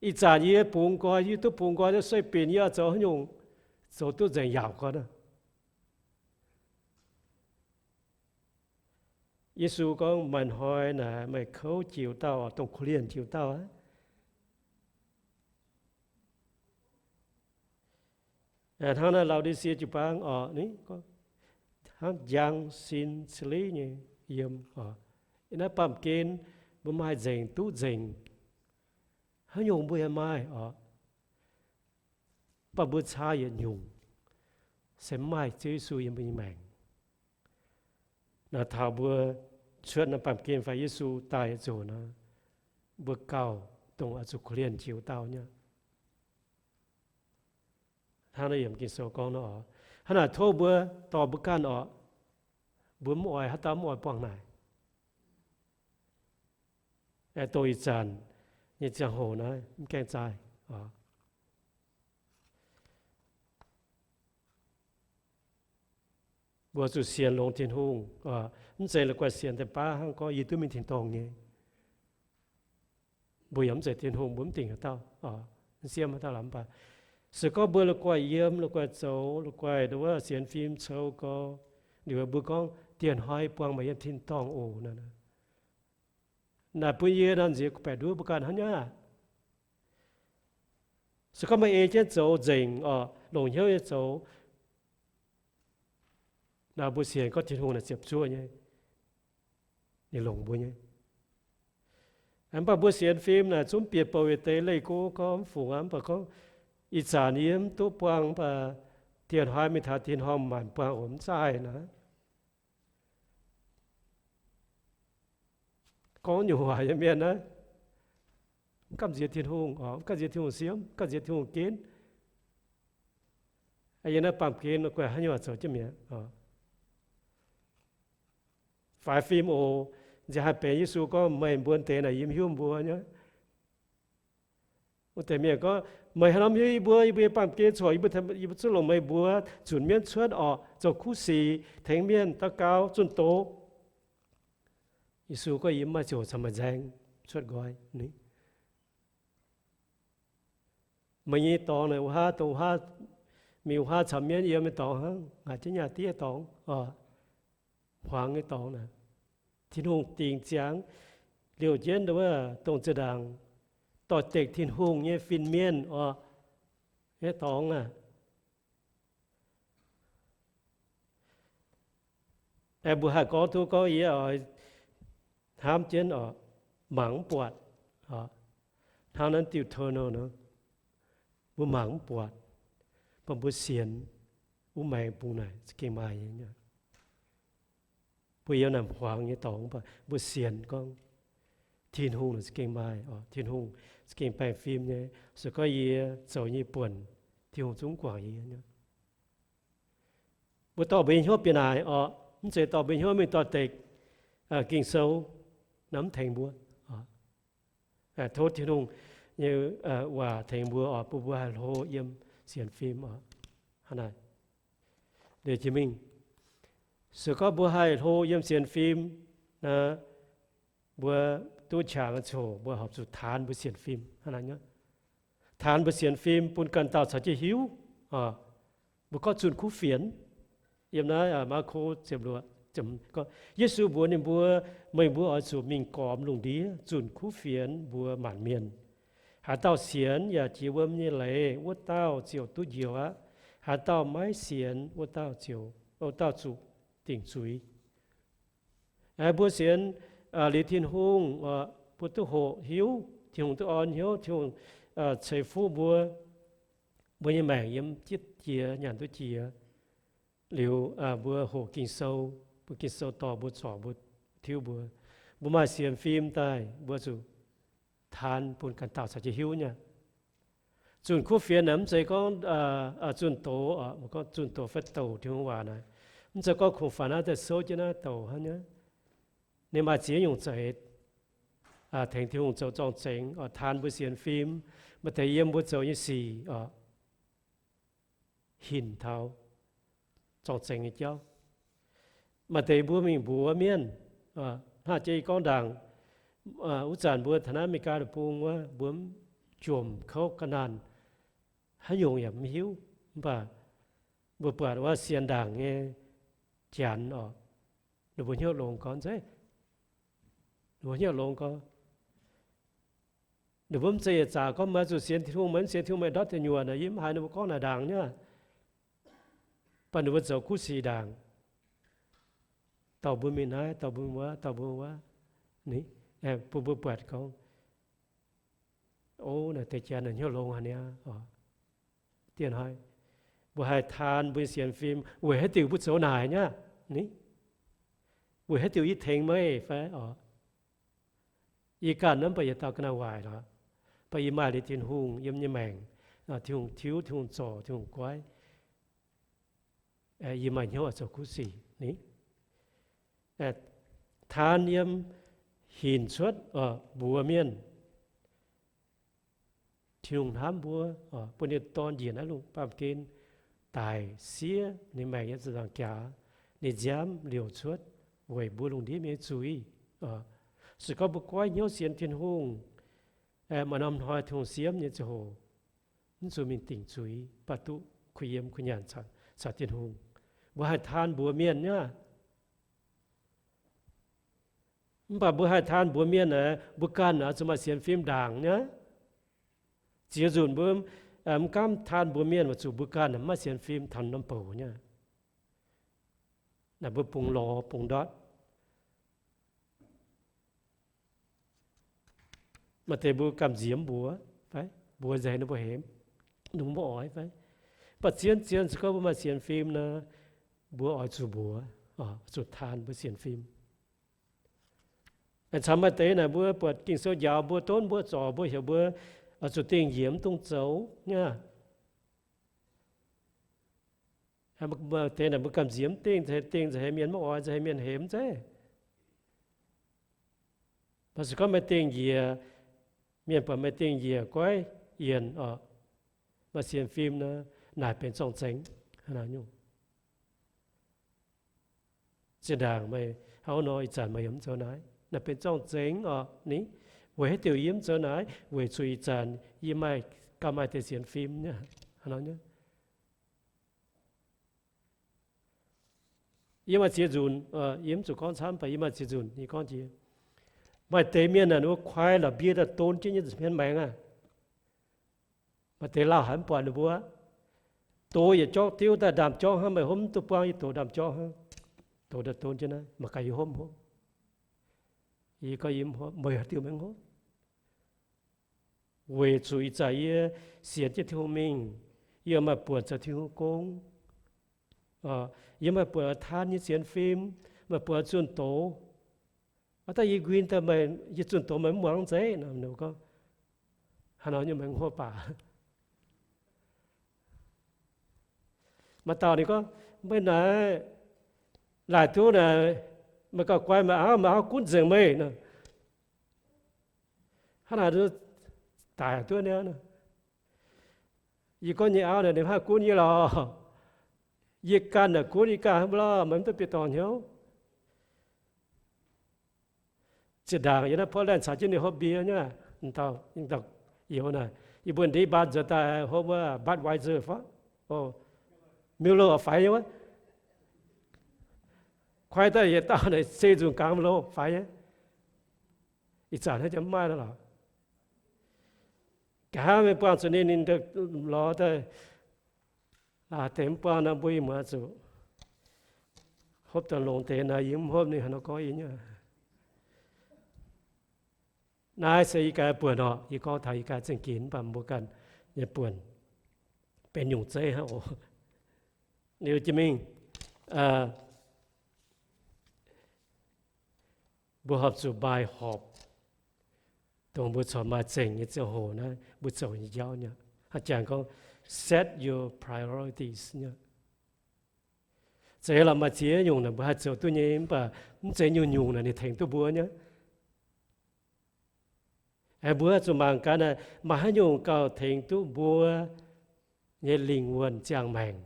Ih zanc yie bungx nqoi, yie duqv bungx nqoi, sueih binc, yie oix zoux haaix nyungc zoux duqv nzengc yaauc gorn. Yesu gorngv, maaih hnoi naaic meih kouv jiuc dauh, dongh korv-lienh jiuc dauh aqv. Hnangv naaiv Laodicea jiu-baang oc, hnangv njang sin ca'leiv nyei yiem oc. Naaiv baamh gen mbuo maaih nzengc duqv nzengc, haaix nyungc mbuo yaac maaih oc. Mv baac mbuo caa yietc nyungc se mv maaih Ziouv Yesu yiem mbuo nyei maengc. Naaiv taux mbuo cuotv naaiv baamh gen fai Yesu daaih yietc nzunc nor, mbuo gauh dongh oix zuqc korv-lienh jiuc dauh nyei. Hnangv naaiv yiem Ging-Sou gorngv nor oc, hnangv naaic tov mbuo dorh mbuo ganh oc, mbuo mv oix haaix dauh mv oix buangh naaic. Aengx dongh ih zanc nyei ziangh hoc naaiv mv gaengh zaih oc. Mbuo zuqc sienx longx Tin-Hungh, mv zeiz la'guaih sienx deix baav hnangv gorngv yie duqv mingh tin-dorngh nyei. Mbuo yaac mv zeiz Tin-Hungh, mbuo mv dingc haaix dauh, mv siemv haaix dauh lamh baac. Se gorngv mbuo la'guaih yiem, la'guaih zoux, la'guaih nduov sienx fim cou gau, liuz mbuo gorngv, dieh hnoi buangh meih yiem tin-dorngh oc. Naaic bun yie nor nziex baeqc nduov mbuo ganh hnangv nyei aqv. Se gorngv meih ei jienv zoux nzengc oc, longc hnyouv nyei zoux, naaic mbuo sienx gorngv Tin-Hungh naaic ziepc zuoqv nyei, ninh longc mbuo nyei. Mv baac mbuo sienx fim naaic zungv bieqc bouc yietc deix leih go gorngv mv fungx aqv, mv baac gorngv ih zanc yie mv duqv buangh, mv baac dieh hnoi mingh taux tin-dorngh maanc buangh oc, mv zaih naaic. Gorngv nyungc waac nyei mienh naaiv, mv gamh nziex Tin-Hungh oc, mv gamh nziex Tin-Hungh siemv, mv gamh nziex Tin-Hungh ginv. Yiem naaiv baamh gen la'guaih haaix nyungc zoux jienv mi'aqv. Faix fim oc, nziex haih benx Yesu gorngv, meih mbuo deix naaic yie mv hiuv mbuo nyei. Wuov deix mienh gorngv, meih haaix norm hiuv yie mbuo, yie mbuo nyei baamh gen corc, yie mbuo, yie mbuo zungv longc meih mbuo zunc mienv cuotv orqc, zoux kuv sic, tengx mienh daux gaux, zunh doz. Yesu gorngv, yie mv maaih ziouc caux meih nzaeng cuotv nqoi. Meih nyei dorngx naaic, wuov haav dongh wuov haav, mingh wuov haav caux mienv yiem nyei dorngx hnangv, ngaaic jienv nyaah diev dorngx, hmuangx nyei dorngx naaic. Tin-Hungh dingc ziangx liouh jienv wuov dongh zinh ndaangc doix-dekc Tin-Hungh nyei fin-mienh orqc, nyei dorngx aac. Aengx mbuo haih gorngv duqv gorngv yie oix hnamv jienv orqc, mangc mv buatc. Hnangv naaiv diuh tone nor, mbuo mangc mv buatc, mv baac mbuo sienx wuov maengx bung naaic za'gengh maaih nyei. Mbuo yiem naaic hmuangx nyei dorngx, mv baac mbuo sienx gorngv Tin-Hungh naaic za'gengh maaih, Tin-Hungh za'gengh baengh fim nyei. Se gorngv yie zoux nyei buonc, Tin-Hungh zungv guangc yie nyei. Mbuo dorh mbuo nyei hnyouv bieqc naaic orqc, mv zeiz dorh mbuo nyei hnyouv mingh doix-dekc Ging-Sou nor mv tengx mbuo. Tov Tin-Hungh nyei waac tengx mbuo oc, bun mbuo haih hlo yiem sienx fim oc. Hnangv naaic, liuz jiex mingh, se gorngv mbuo haih hlo yiem sienx fim, mbuo duqv qangx ziouc mbuo horpc zuqc taan mbuo sienx fim. Taan mbuo sienx fim bun ganh dauh caux jienv hiuv. Mbuo gorngv zunh kuv fienx. Yiem naaiv Maako ziepc luoqc, Yesu mbuox ninh mbuo, meih mbuo oix zuqc mingh gormx lungh ndiev zunh kuv fienx mbuox maanc mienh. Haaix dauh sienx yaac jiex wuom nyei leiz, wuov dauh ziouc duqv njoux aqv. Haaix dauh maiv sienx, wuov dauh ziouc, wuov dauh zuqc dingc zuiz. Mbuo sienx liuz Tin-Hungh, mbuo duqv hoqc hiuv, Tin-Hungh duqv orn hnyouv, Tin-Hungh ceix fuqv mbuo, mbuo nyei maengc yiem jiex nyanc duqv jiex. Liuz mbuo hoqc Ging-Sou, mbuo Ging-Sou dorh mbuo zorc, mbuo tiuv mbuo, mbuo maaih sienx fim daaih, mbuo zuqc taan bun ganh dauh caux jienv hiuv nyei. Zunh kuv fienx naaic mv zeiz gorngv zunh doz, gorngv zunh doz fai douc Tin-Hungh waac naaic, mv zeiz gorngv kungx faaux naaiv daaih souv jienv naaiv douc hnangv nyei. Ninh maaih ziex nyungc za'eix tengx Tin-Hungh zoux zorng-zengx, taan mbuo sienx fim, maaih deix yiem mbuo zoux nyei sic oc, hinc taux zorng-zengx nyei jauv. Maaih deix mbuo mingh mbuox mienh, hnangv jiex yie gorngv ndaangc, wuov zanc mbuo taux naaiv America deic-bung wuov, mbuo jomc kouv ga'naanh, haaix nyungc yaac mv hiuv, mv baac mbuo buatc wuov sienx ndaangc nyei janx oc, ninh mbuo hnyouv longx gorngv zeiv, ninh mbuo hnyouv longx gorngv, ninh mbuo mv zeiz yietc zaqc gorngv meih zuqc sienx Tin-Hungh, meih mv sienx Tin-Hungh meih ndortv deic nyuoqc naaic, yie mv haiz ninh mbuo gorngv naaic ndaangc nyei. Mv baac ninh mbuo zoux kuv sic ndaangc, dorh mbuo mingh naaiv, dorh mbuo mingh wuov, dorh mbuo mingh wuov. Bun mbuo buatc gorngv, o, naaic deix janx naaic hnyouv longx haic niaa. Diev hnoi mbuo haih taan mbuo nyei sienx fim weic haaix diuc mbuo zoux naaic nyei? Ni, weic haaix diuc yie tengx meih fai oc? Yie ganh mv baac yietc dauh ga'naaiv waaic lorqc, mv baac yie maaih liuz Tin-Hungh yiem nyei maengc, Tin-Hungh tiuv, Tin-Hungh zorc, Tin-Hungh goiv, yie maaih hnyouv oix zoux kuv sic ni. Taan yiem hinc cuotv mbuox mienh, Tin-Hungh hnamv mbuo, bun ninh dorn njiec naaiv lungh baamh gen daic siev ninh maengc yiem ziepc nzaangc jaax, ninh nziaamv liouc cuotv weic mbuo lungh ndiev mienh nyei zuiz. Se gorngv mbuo goiv hnyouv sienx Tin-Hungh, maaih norm hnoi Tin-Hungh siemv nyei ziangh hoc, mv zuqc mingh dingc zuiz, mv baac duqv kuh yiem kuh nyanc caux Tin-Hungh. Mbuo haih taan mbuox mienh nyei aqv. Mv baac mbuo haih taan mbuox mienh aeqv, mbuo ganh oix zuqc maaih sienx fim ndaangc nyei aqv. Ziex nzunc mbuo mv gaamv taan mbuox mienh weic zuqc mbuo ganh mv maaih sienx fim taux norm bouc nyei aqv. Naaic mbuo bungx lorz bungx ndortv. Maaih deix mbuo gamh nziex mv mbuox fai mbuox nzengc ninh mbuo hemx, ninh mbuo mv oix fai. Mv baac zien-zien se gorngv mbuo maaih sienx fim nor, mbuo oix zuqc mbuox, zuqc taan mbuo sienx fim. Caux maaih deix naaic mbuo buatc Ging-Sou njaaux mbuo, donv mbuo, zorc mbuo, heuc mbuo zuqc dingh njiec, mv dungx zoux nyei aqv. Maaih deix naaic mbuo gamh nziex mv dingh, dingh nza'haaix mienh mv oix, nza'haaix mienh hemx zeiv. Mv baac se gorngv meih dingh njiec, mienh buatc meih dingh njiec goiv yienc oc, maaih sienx fim nor, naaic benx zorng-zengx. Zinh ndaangc meih hnangv nor, ih zanc meih yaac mv zoux naaic, naaic benx zorng-zengx oc. Ni, weic haaix diuc yie mv zoux naaic? Weic zuqc ih zanc yie maaih, gauh maaih deix sienx fim nyei. Yie maaih ziex nzunc, yie mv zuqc gorngv camv, mv baac yie maaih ziex nzunc yie gorngv jiex. Maaih deix mienh naaic, ninh mbuo kuaai la'mbie daaih don jienv nyei hmien maengx aqv. Maaih deix lauh haic mv buatc ninh mbuo. Doz yietc jorngv diuv daaih ndaamv-jorngv hnangv, meih hopv mv duqv buangv yie doz ndaamv-jorngv hnangv. Doz daaih don jienv naaiv, mangc gaax yie hopv mv hopv. Yie gorngv yie mv hopv, meih haaix diuc maiv hopv? Weic zuqc ih zanc yie sienx jienv Tin-Hungh mingh, yie maaih buonc zoux Tin-Hungh gong. Yie maaih buonc taan nyei sienx fim, maaih buonc zunh doz. Aa, daaih yie nquin daaih meih, yie zunh doz meih mv muangx zeiv nor, ninh gorngv, haaix nor nyei meih mv hopv baac. Maaih dauh ninh gorngv, meih naaic laaic duqv naaic Meih gauh guai meih auv, meih auv gunv nzengc meih nor. Hnangv naaic daic duqv niaa. Yie gorngv nyei auv naaic ninh hnangv gunv yie lorqc. Yie ganh naaic gunv yie ganh hnangv mbuo lorqc, meih mv duqv bieqc dorngc hnyouv. Zinh ndaangc yie naaiv Portland caux jienv ninh hopv mbie nyei, dauh youz naaic, yie mbuo ndeic baan nzuonx daaih hopv wuov Budweiser fai, Miller faix nyei wuov. Kuaaiv daaih yietc dauh naaic se nzunc gangx Miller faix nyei. Ih zanc hnangv jiex mv maaih lorqc. Nqa'haav mingh buangh zuqc ninh, ninh lorz daaih, deix mv buangh nor mbuo ih muonz zuqc hopv daaih longx deix naaic, yie mv hopv ninh haaix nor gorngv yie nyei. Naaiv se yie ganh buonc orqc. Yie gorngv taux yie ganh zingh ginx, mv baac mbuo ganh nyei buonc benx nyungc zeiv hnangv oc. Liuz jiex mingh, mbuo horpc zuqc maaih horpc, dongh mbuo corc maaih zengc nyei ziangh hoc naaiv mbuo zoux nyei jauv nyei. Hnangv jangx gorngv, set your priorities nyei. Zeiz lorqc, maaih ziex nyungc naaic mbuo haih zoux duqv nyei, mv baac mv zeiz nyungc-nyungc naaic ninh tengx duqv mbuo nyei. Aengx mbuo zuqc mangc gaax naaic maaih haaix nyungc gauh tengx duqv mbuo nyei lingh wuonh ziangh maengc.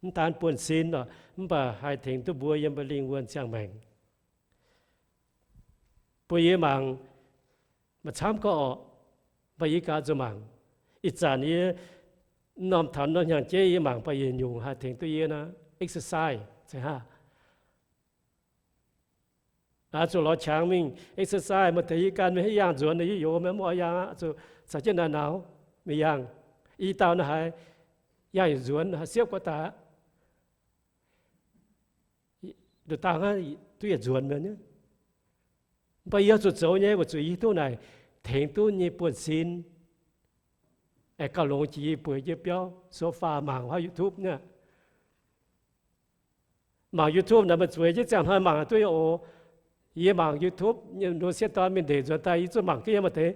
Mv daan buonv-sin lorqc, mv baac haih tengx duqv mbuo yiem mbuo lingh wuonh ziangh maengc. Bun yie mangc, maaih camv gorqv orqc, mv baac yie gaax zuqc mangc. Ih zanc yie norm taux norm hnyangx-jeiv yie mangc baac yietc nyungc haih tengx duqv yie nor, exercise ceix haav. Zuqc lorz qangx mingh exercise, maaih deix yie ganh mingh haaix yangh nzuonx, yie youz maiv oix yangh aqv, zuqc caux jienv naaic nauz mingh yangh. I dauh naaiv haiz yangh yietc nzuonx haiz siepv gorqv daaih. Nduqc dauh hnangv duqv yietc nzuonx mi'aqv. Mv baac yie zuqc zoux nyei weic zuqc yie hiuv duqv naaic tengx duqv nyei buonv-sin. Aengx gauh longx jiex yie bueix jienv biauv sofa mangc huaav YouTube nyei. Mangc YouTube naaic meih zueiz jienv ziangh hnoi mangc duqv nyei oc. Yie mangc YouTube nyei, nduov sieqv dorn mingh ndeic nzuonx daaih yie zuqc mangc jienv nyei maaih deix.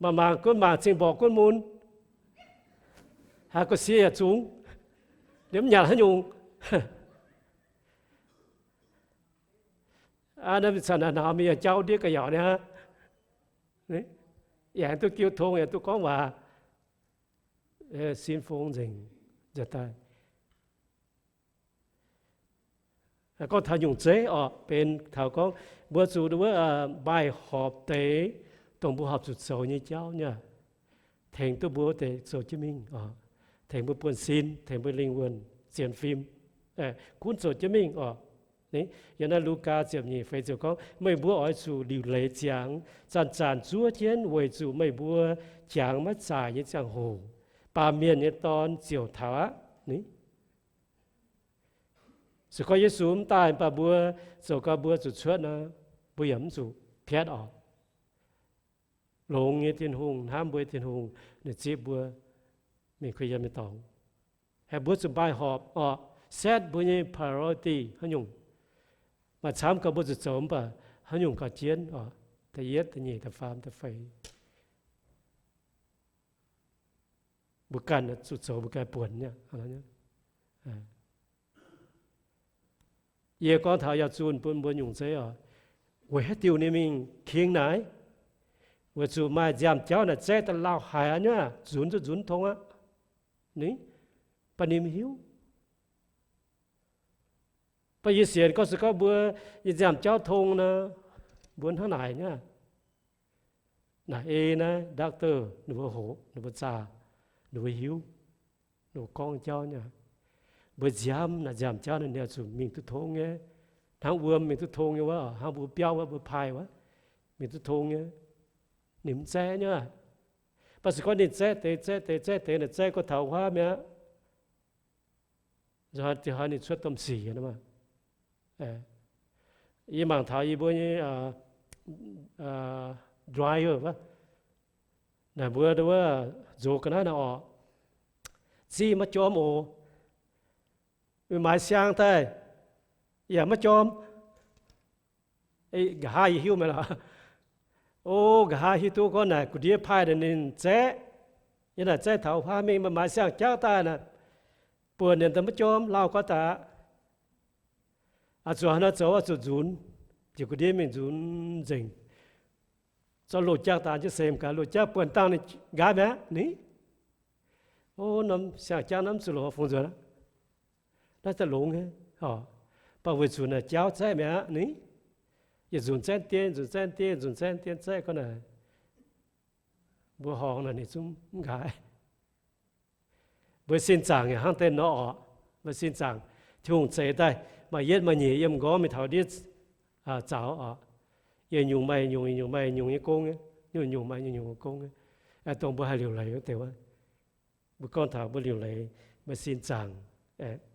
Mangc mangc gunv mangc cing mborqc gunv mun. Haiz ga'sie yaac zungx, liemh mv nyanc haaix nyungc. Naaiv caux naaic nauz mingh yaac jauv ndiev ga'yaauc niaa. Yaac duqv jiu tong, yaac duqv gorngv waac. Sin fong nzengc nzuonx daaih. Gorngv taux nyungc zeiv orqc, benx taux gorngv mbuo zuqc wuov maaih horpc deix, dongh mbuo horpc zuqc zoux nyei jauv nyei, tengx duqv mbuo deix zoux jienv mingh, tengx mbuo buonv-sin, tengx mbuo lingh wuonh, sienx fim, gunv zoux jienv mingh orqc. Yiem naaiv Lugaa ziepc nyeic feix ziouc gorngv, meih mbuo oix zuqc liuc leiz ziangx, zanc-zanc zuov jienv weic zuqc meih mbuo jangx maiv zaaic nyei ziangh hoc, Baamh Mienh nyei Dorn ziouc taux aqv. Se gorngv Yesu mv daaih mv baac mbuo zoux gau mbuo zuqc cuotv nor, mbuo yaac mv zuqc piatv orqc. Longx nyei Tin-Hungh, hnamv mbuo nyei Tin-Hungh, ninh zipv mbuo mingh kuh yiem nyei dorngx. Haih mbuo zuqc maaih horpc orqc, set mbuo nyei priority haaix nyungc. Maaih camv gauh mbuo zuqc zoux mv baac haaix nyungc gauh jienv orqc, da'yietv, da'nyeic, da'faam, da'feix. Mbuo ganh zuqc zoux mbuo ganh buonc nyei. Yie gorngv taux yaac zunh bun mbuo nyungc zeiv oc, weic haaix diuc ninh mingh king naaic? Weic zuqc maaih nziaamv-jauv naaic zaeqv daaih lauh haic aqv nyei, nzunx zuqc nzunx tong aqv. Ni, baac ninh mv hiuv. Baac yie sienx gorngv se gorngv mbuo nyei nziaamv-jauv tong nor, mbuo hnangv naaic nyei. Naaic ei naaiv doctor ninh mbuo hoqc, ninh mbuo zaah, ninh mbuo hiuv, ninh mbuo gorngv jauv nyei. Mbuo nziaamv naaic nziaamv-jauv naaic ninh oix zuqc mingh duqv tong nyei. Hnangv wuom mingh duqv tong nyei wuov, hnangv mbuo biauv wuov, mbuo paaiv wuov, mingh duqv tong nyei. Ninh mv zaeqv nyei. Baac se gorngv ninh zaeqv deix, zaeqv deix, zaeqv deix naaic zaeqv gorx taux huaav mi'aqv. Hnoi ninh cuotv domh sic. Yie mangc taux yie mbuo nyei driver wuov, naaic mbuo wuov nzox ga'naaiv naaic orqc, ziqv maiv jorm oc. Maaiz siang daaih yaac maiv jorm. Nqa'haav yie hiuv mi'aqv lorqc. O, nqa'haav hiuv duqv gorngv naaic gu'ndiev paaiv ninh zaeqv, yie naaic zaeqv taux huaav mingh, maaiz siang-jauv daaih naaic, buonc ninh daaih maiv jorm, lauh gorx daaih aqv. Zuqc haaix nor zoux, zuqc nzunx, ziouc ga'ndiev mingh nzunx nzengc. Zorqv loz-jangv daaih jienv seix gaax, loz-jangv buonc dangh ninh nqaaix mi'aqv ni. O, norm siang-jangv naaiv zuqc longx fungx nzuonx aqv. Naaiv daaih longx nyei. Mv baac weic zuqc naaic jauv zaeqv mi'aqv ni. Yietc nzunc zaeqv dien, nzunc zaeqv dien, nzunc zaeqv dien zaeqv gorngv naaic, mbuo horngz naaic ninh zungv mv nqaaix. Mbuo sin zaangc yaac hnangv deix nor oc. Mbuo sin zaangc, Tin-Hungh zeix daaih maaih yietv maaih nyeic yiem m'nqorngv mingh taux ndiev zaux oc. Yietc nyungc maaih nyungc, yietc nyungc maaih nyungc nyei gong, nyungc-nyungc maaih nyungc-nyungc nyei gong, dongh mbuo haih liuc leiz wuov deix wuov. Mbuo gorngv taux mbuo liuc leiz, mbuo sin zaangc,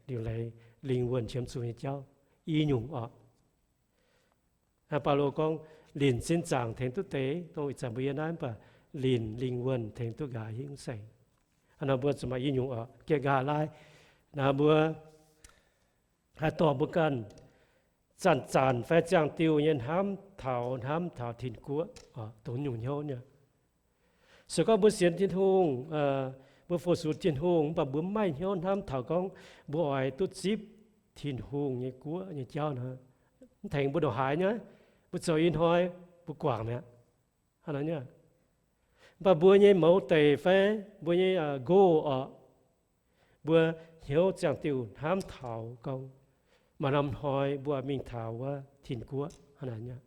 liuc leiz lingh wuonh qiemx zuqc nyei jauv i nyungc oc. Baulo gorngv, linc sin zaangc tengx duqv deix, dongh ih zanc mbuo yiem naaiv, mv baac linc lingh wuonh tengx duqv nqaaix hingv seng. Hnangv naaiv mbuo zuqc maaih i nyungc oc, gieh nqaaix laai. Naaiv mbuo haih dorh mbuo ganh zanc-zanc fai ziangh diuh nyei hnamv taux, hnamv taux tin-guoqv, dongh nyungc hnyouv nyei. Se gorngv mbuo sienx Tin-Hungh, mbuo fu-sux Tin-Hungh, mv baac mbuo mv maaih hnyouv hnamv taux gorngv mbuo oix duqv zipv Tin-Hungh nyei guoqv nyei jauv nor, mv tengx mbuo ndongc haaix nyei. Mbuo zoux ih hnoi mbuo guangc mi'aqv. Hnangv naaiv nyei. Mv baac mbuo nyei mouz deic fai mbuo nyei nqox oc, mbuo hnyouv ziangh diuh hnamv taux gorngv maaih norm hnoi mbuo mingh taux wuov tin-guoqv hnangv naaic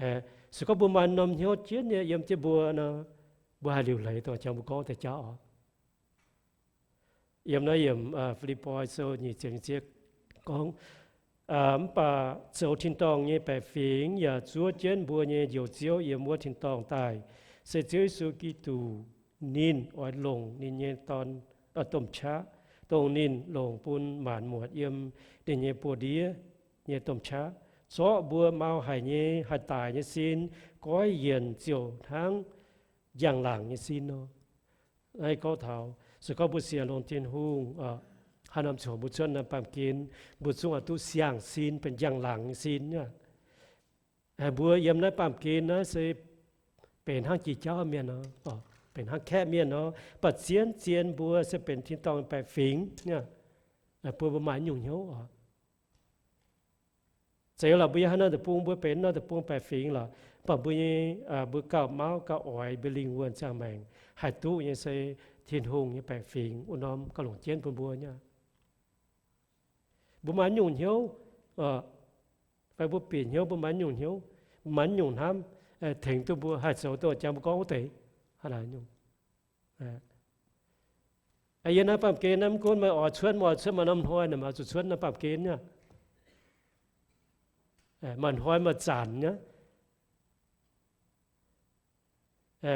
nyei. Se gorngv mbuo maaih norm hnyouv jienv nyei yiem jienv mbuo nor, mbuo haih liuc leiz dongh jangx mbuo gorngv deix jauv oc. Yiem naaiv yiemc Fi^lipv^poi Sou nyic ziepc nyeic ziex gorngv, mv baac zoux tin-dorngh nyei baeqc fingx yaac zuov jienv mbuo nyei Njoux Ziouv yiem wuov tin-dorngh daaih, se Ziouv Yesu Giduc. Ninh oix longc ninh nyei Dorn, domh qaqv, dongh ninh longc bun maanc muotc yiem ninh nyei buoz-ndiev nyei domh qaqv, zorqv mbuo mau haic nyei, haih daic nyei sin goiv yienc ziouc hnangv njang-laangc nyei sin nor. Naaiv gorngv taux se gorngv mbuo sienx longx Tin-Hungh, haaix norm ziangh hoc mbuo cuotv naaiv baamh gen, mbuo zungv oix duqv siang-sin benx njang-laangc nyei sin aqv. Mbuo yiem naaiv baamh gen naaiv se benx hnangv jiex jauv mienh nor, benx hnangv kaeqv mienh nor, baac zien-zien mbuo se benx tin-dorngh baeqc fingx aqv. Bun mbuo maaih nyungc hnyouv oc. Zeiz lorqc, mbuo yiem haaix norm deic-bung mbuo benx norm deic-bung baeqc fingx lorqc, mv baac mbuo nyei, mbuo gauh mauv gauh oix mbuo lingh wuonh ziangh maengc haih duqv nyei se Tin-Hungh nyei baeqc fingx wuov norm gauh longc jienv bun mbuo nyei. Mbuo maaih nyungc hnyouv, fai mbuo bieqc hnyouv mbuo maaih nyungc hnyouv, mbuo maaih nyungc hnamv tengx duqv mbuo haih zoux dongh jangx mbuo gorngv wuov deix. Yiem naaiv baamh gen naaiv mv gunv meih oix cuotv mv oix cuotv maaih norm hnoi naaic, meih zuqc cuotv naaiv baamh gen nyei. Maaih hnoi maaih zanc nyei,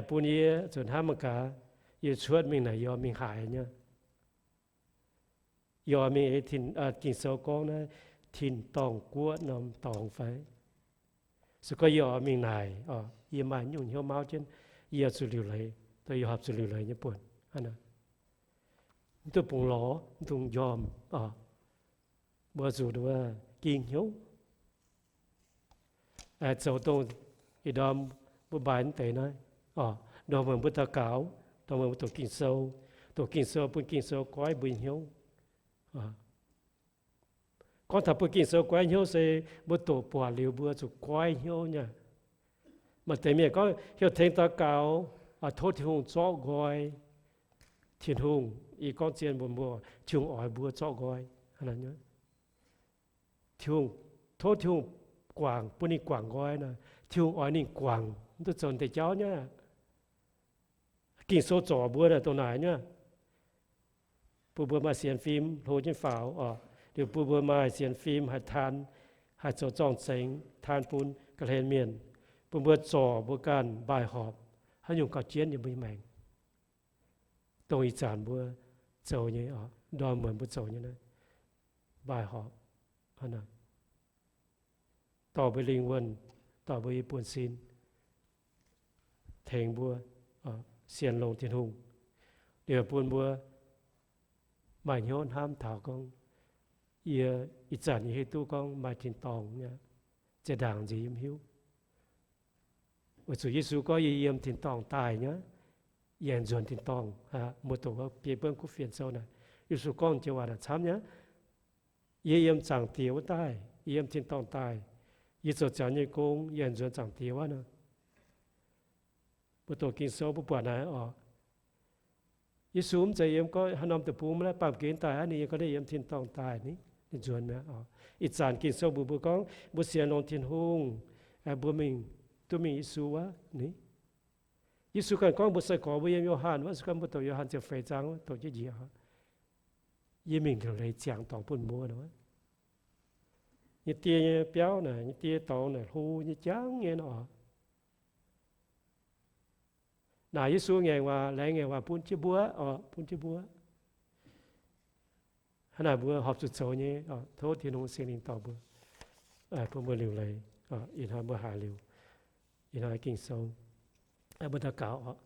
bun yie zuqc hnamv mangc gaax, yie cuotv mingh naaic yie mingh haaix nyei. Yie mingh ei Ging-Sou gorngv naaiv tin-dorngh guoqv norm dorngx fai? Se gorngv yie oix mingh naaic, yie maaih nyungc hnyouv mauv jienv, yie zuqc liuc leiz, dongh yie horpc zuqc liuc leiz nyei buonc. Mv dungx bungx lorz, mv dungx njormh. Mbuo zuqc ging hnyouv zoux dongh ih ndorm mbuo mbaix mv deix naaiv, ndorm muonc mbuo daux gaux, ndorm muonc mbuo doqc Ging-Sou. Doqc Ging-Sou bun Ging-Sou goiv mbuo hnyouv. Gorngv taux bun Ging-Sou goiv hnyouv se mbuo doqc buatc liuz mbuo zuqc goiv hnyouv nyei. Maaih deix mienh gorngv heuc tengx daux gaux, tov Tin-Hungh zorqv nqoi. Tin-Hungh, yie gorngv zien mbuox mbuo, Tin-Hungh oix mbuo zorqv nqoi. Tin-Hungh, tov Tin-Hungh guangc, bun ninh guangc nqoi nor, Tin-Hungh oix ninh guangc, mv duqv zoux deix jauv nyei. Ging-Sou zorc mbuo naaic dongh naaic nyei. Bun mbuo maaih sienx fim hlo jienv faaux oc, liuz bun mbuo maaih sienx fim haih taan, haih zoux zorng-zengx taan bun ga'hlen mienh, bun mbuo zorc mbuo ganh mbaaih horpc haaix nyungc gauh jienv yiem mbuo nyei maengc. Dongh ih zanc mbuo zoux nyei oc, ndorm muonc mbuo zoux nyei naaiv, mbaaih horpc, dorh mbuo lingh wuonh, dorh mbuo nyei buonv-sin, tengx mbuo sienx longx Tin-Hungh. Liuz bun mbuo maaih hnyouv hnamv taux gorngv, yie ih zanc yie hiuv duqv gorngv maaih tin-dorngh nyei, zinh ndaangc nziex yie mv hiuv. Weic zuqc Yesu gorngv yie yiem tin-dorngh daaih nyei, yie aengx nzuonx tin-dorngh. Mbuo doqc biei buonv kuv fienx sou naaic, Yesu gorngv joux waac naaic camv nyei. Yie yiem Zaangc Diex wuov daaih, yie yiem tin-dorngh daaih, yie zoux ziangx nyei gong, yie haih nzuonx Zaangc Diex wuov nor. Mbuo doqc Ging-Sou mbuo buatc naaic oc. Yesu mv zeiz yiem gorngv haaix norm deic-bung maiv baamh gen daaih aqv, ninh yiem gorngv ninh yiem tin-dorngh daaih ni, ninh nzuonx mi'aqv oc. Ih zanc Ging-Sou mbuox mbuo gorngv mbuo sienx longx Tin-Hungh, mbuo mingh, duqv mingh Yesu wuov ni. Yesu ganh gorngv mbuo sai-gorx mbuo yiem Yo^han wuov, se gorngv mbuo doqc Yo^han ziepc feix zaang wuov, doqc jienv njiec oc. Yie mingh liuc leiz ziangx dorngx bun mbuo nor. Nyei die nyei biauv naaic, nyei die dorngx naaic hlo nyei jangv nyei nor. Naaic Yesu ngaengc waac, laengz ngaengc waac bun jienv mbuo oc, bun jienv mbuo. Hnangv naaic mbuo horpc zuqc zoux nyei oc. Tov Tin-Hungh Singx Lingh dorh mbuo, bun mbuo liuc leiz. Ih hnoi mbuo haiz liuz ih hnoi Ging-Sou, mbuo daux gaux oc.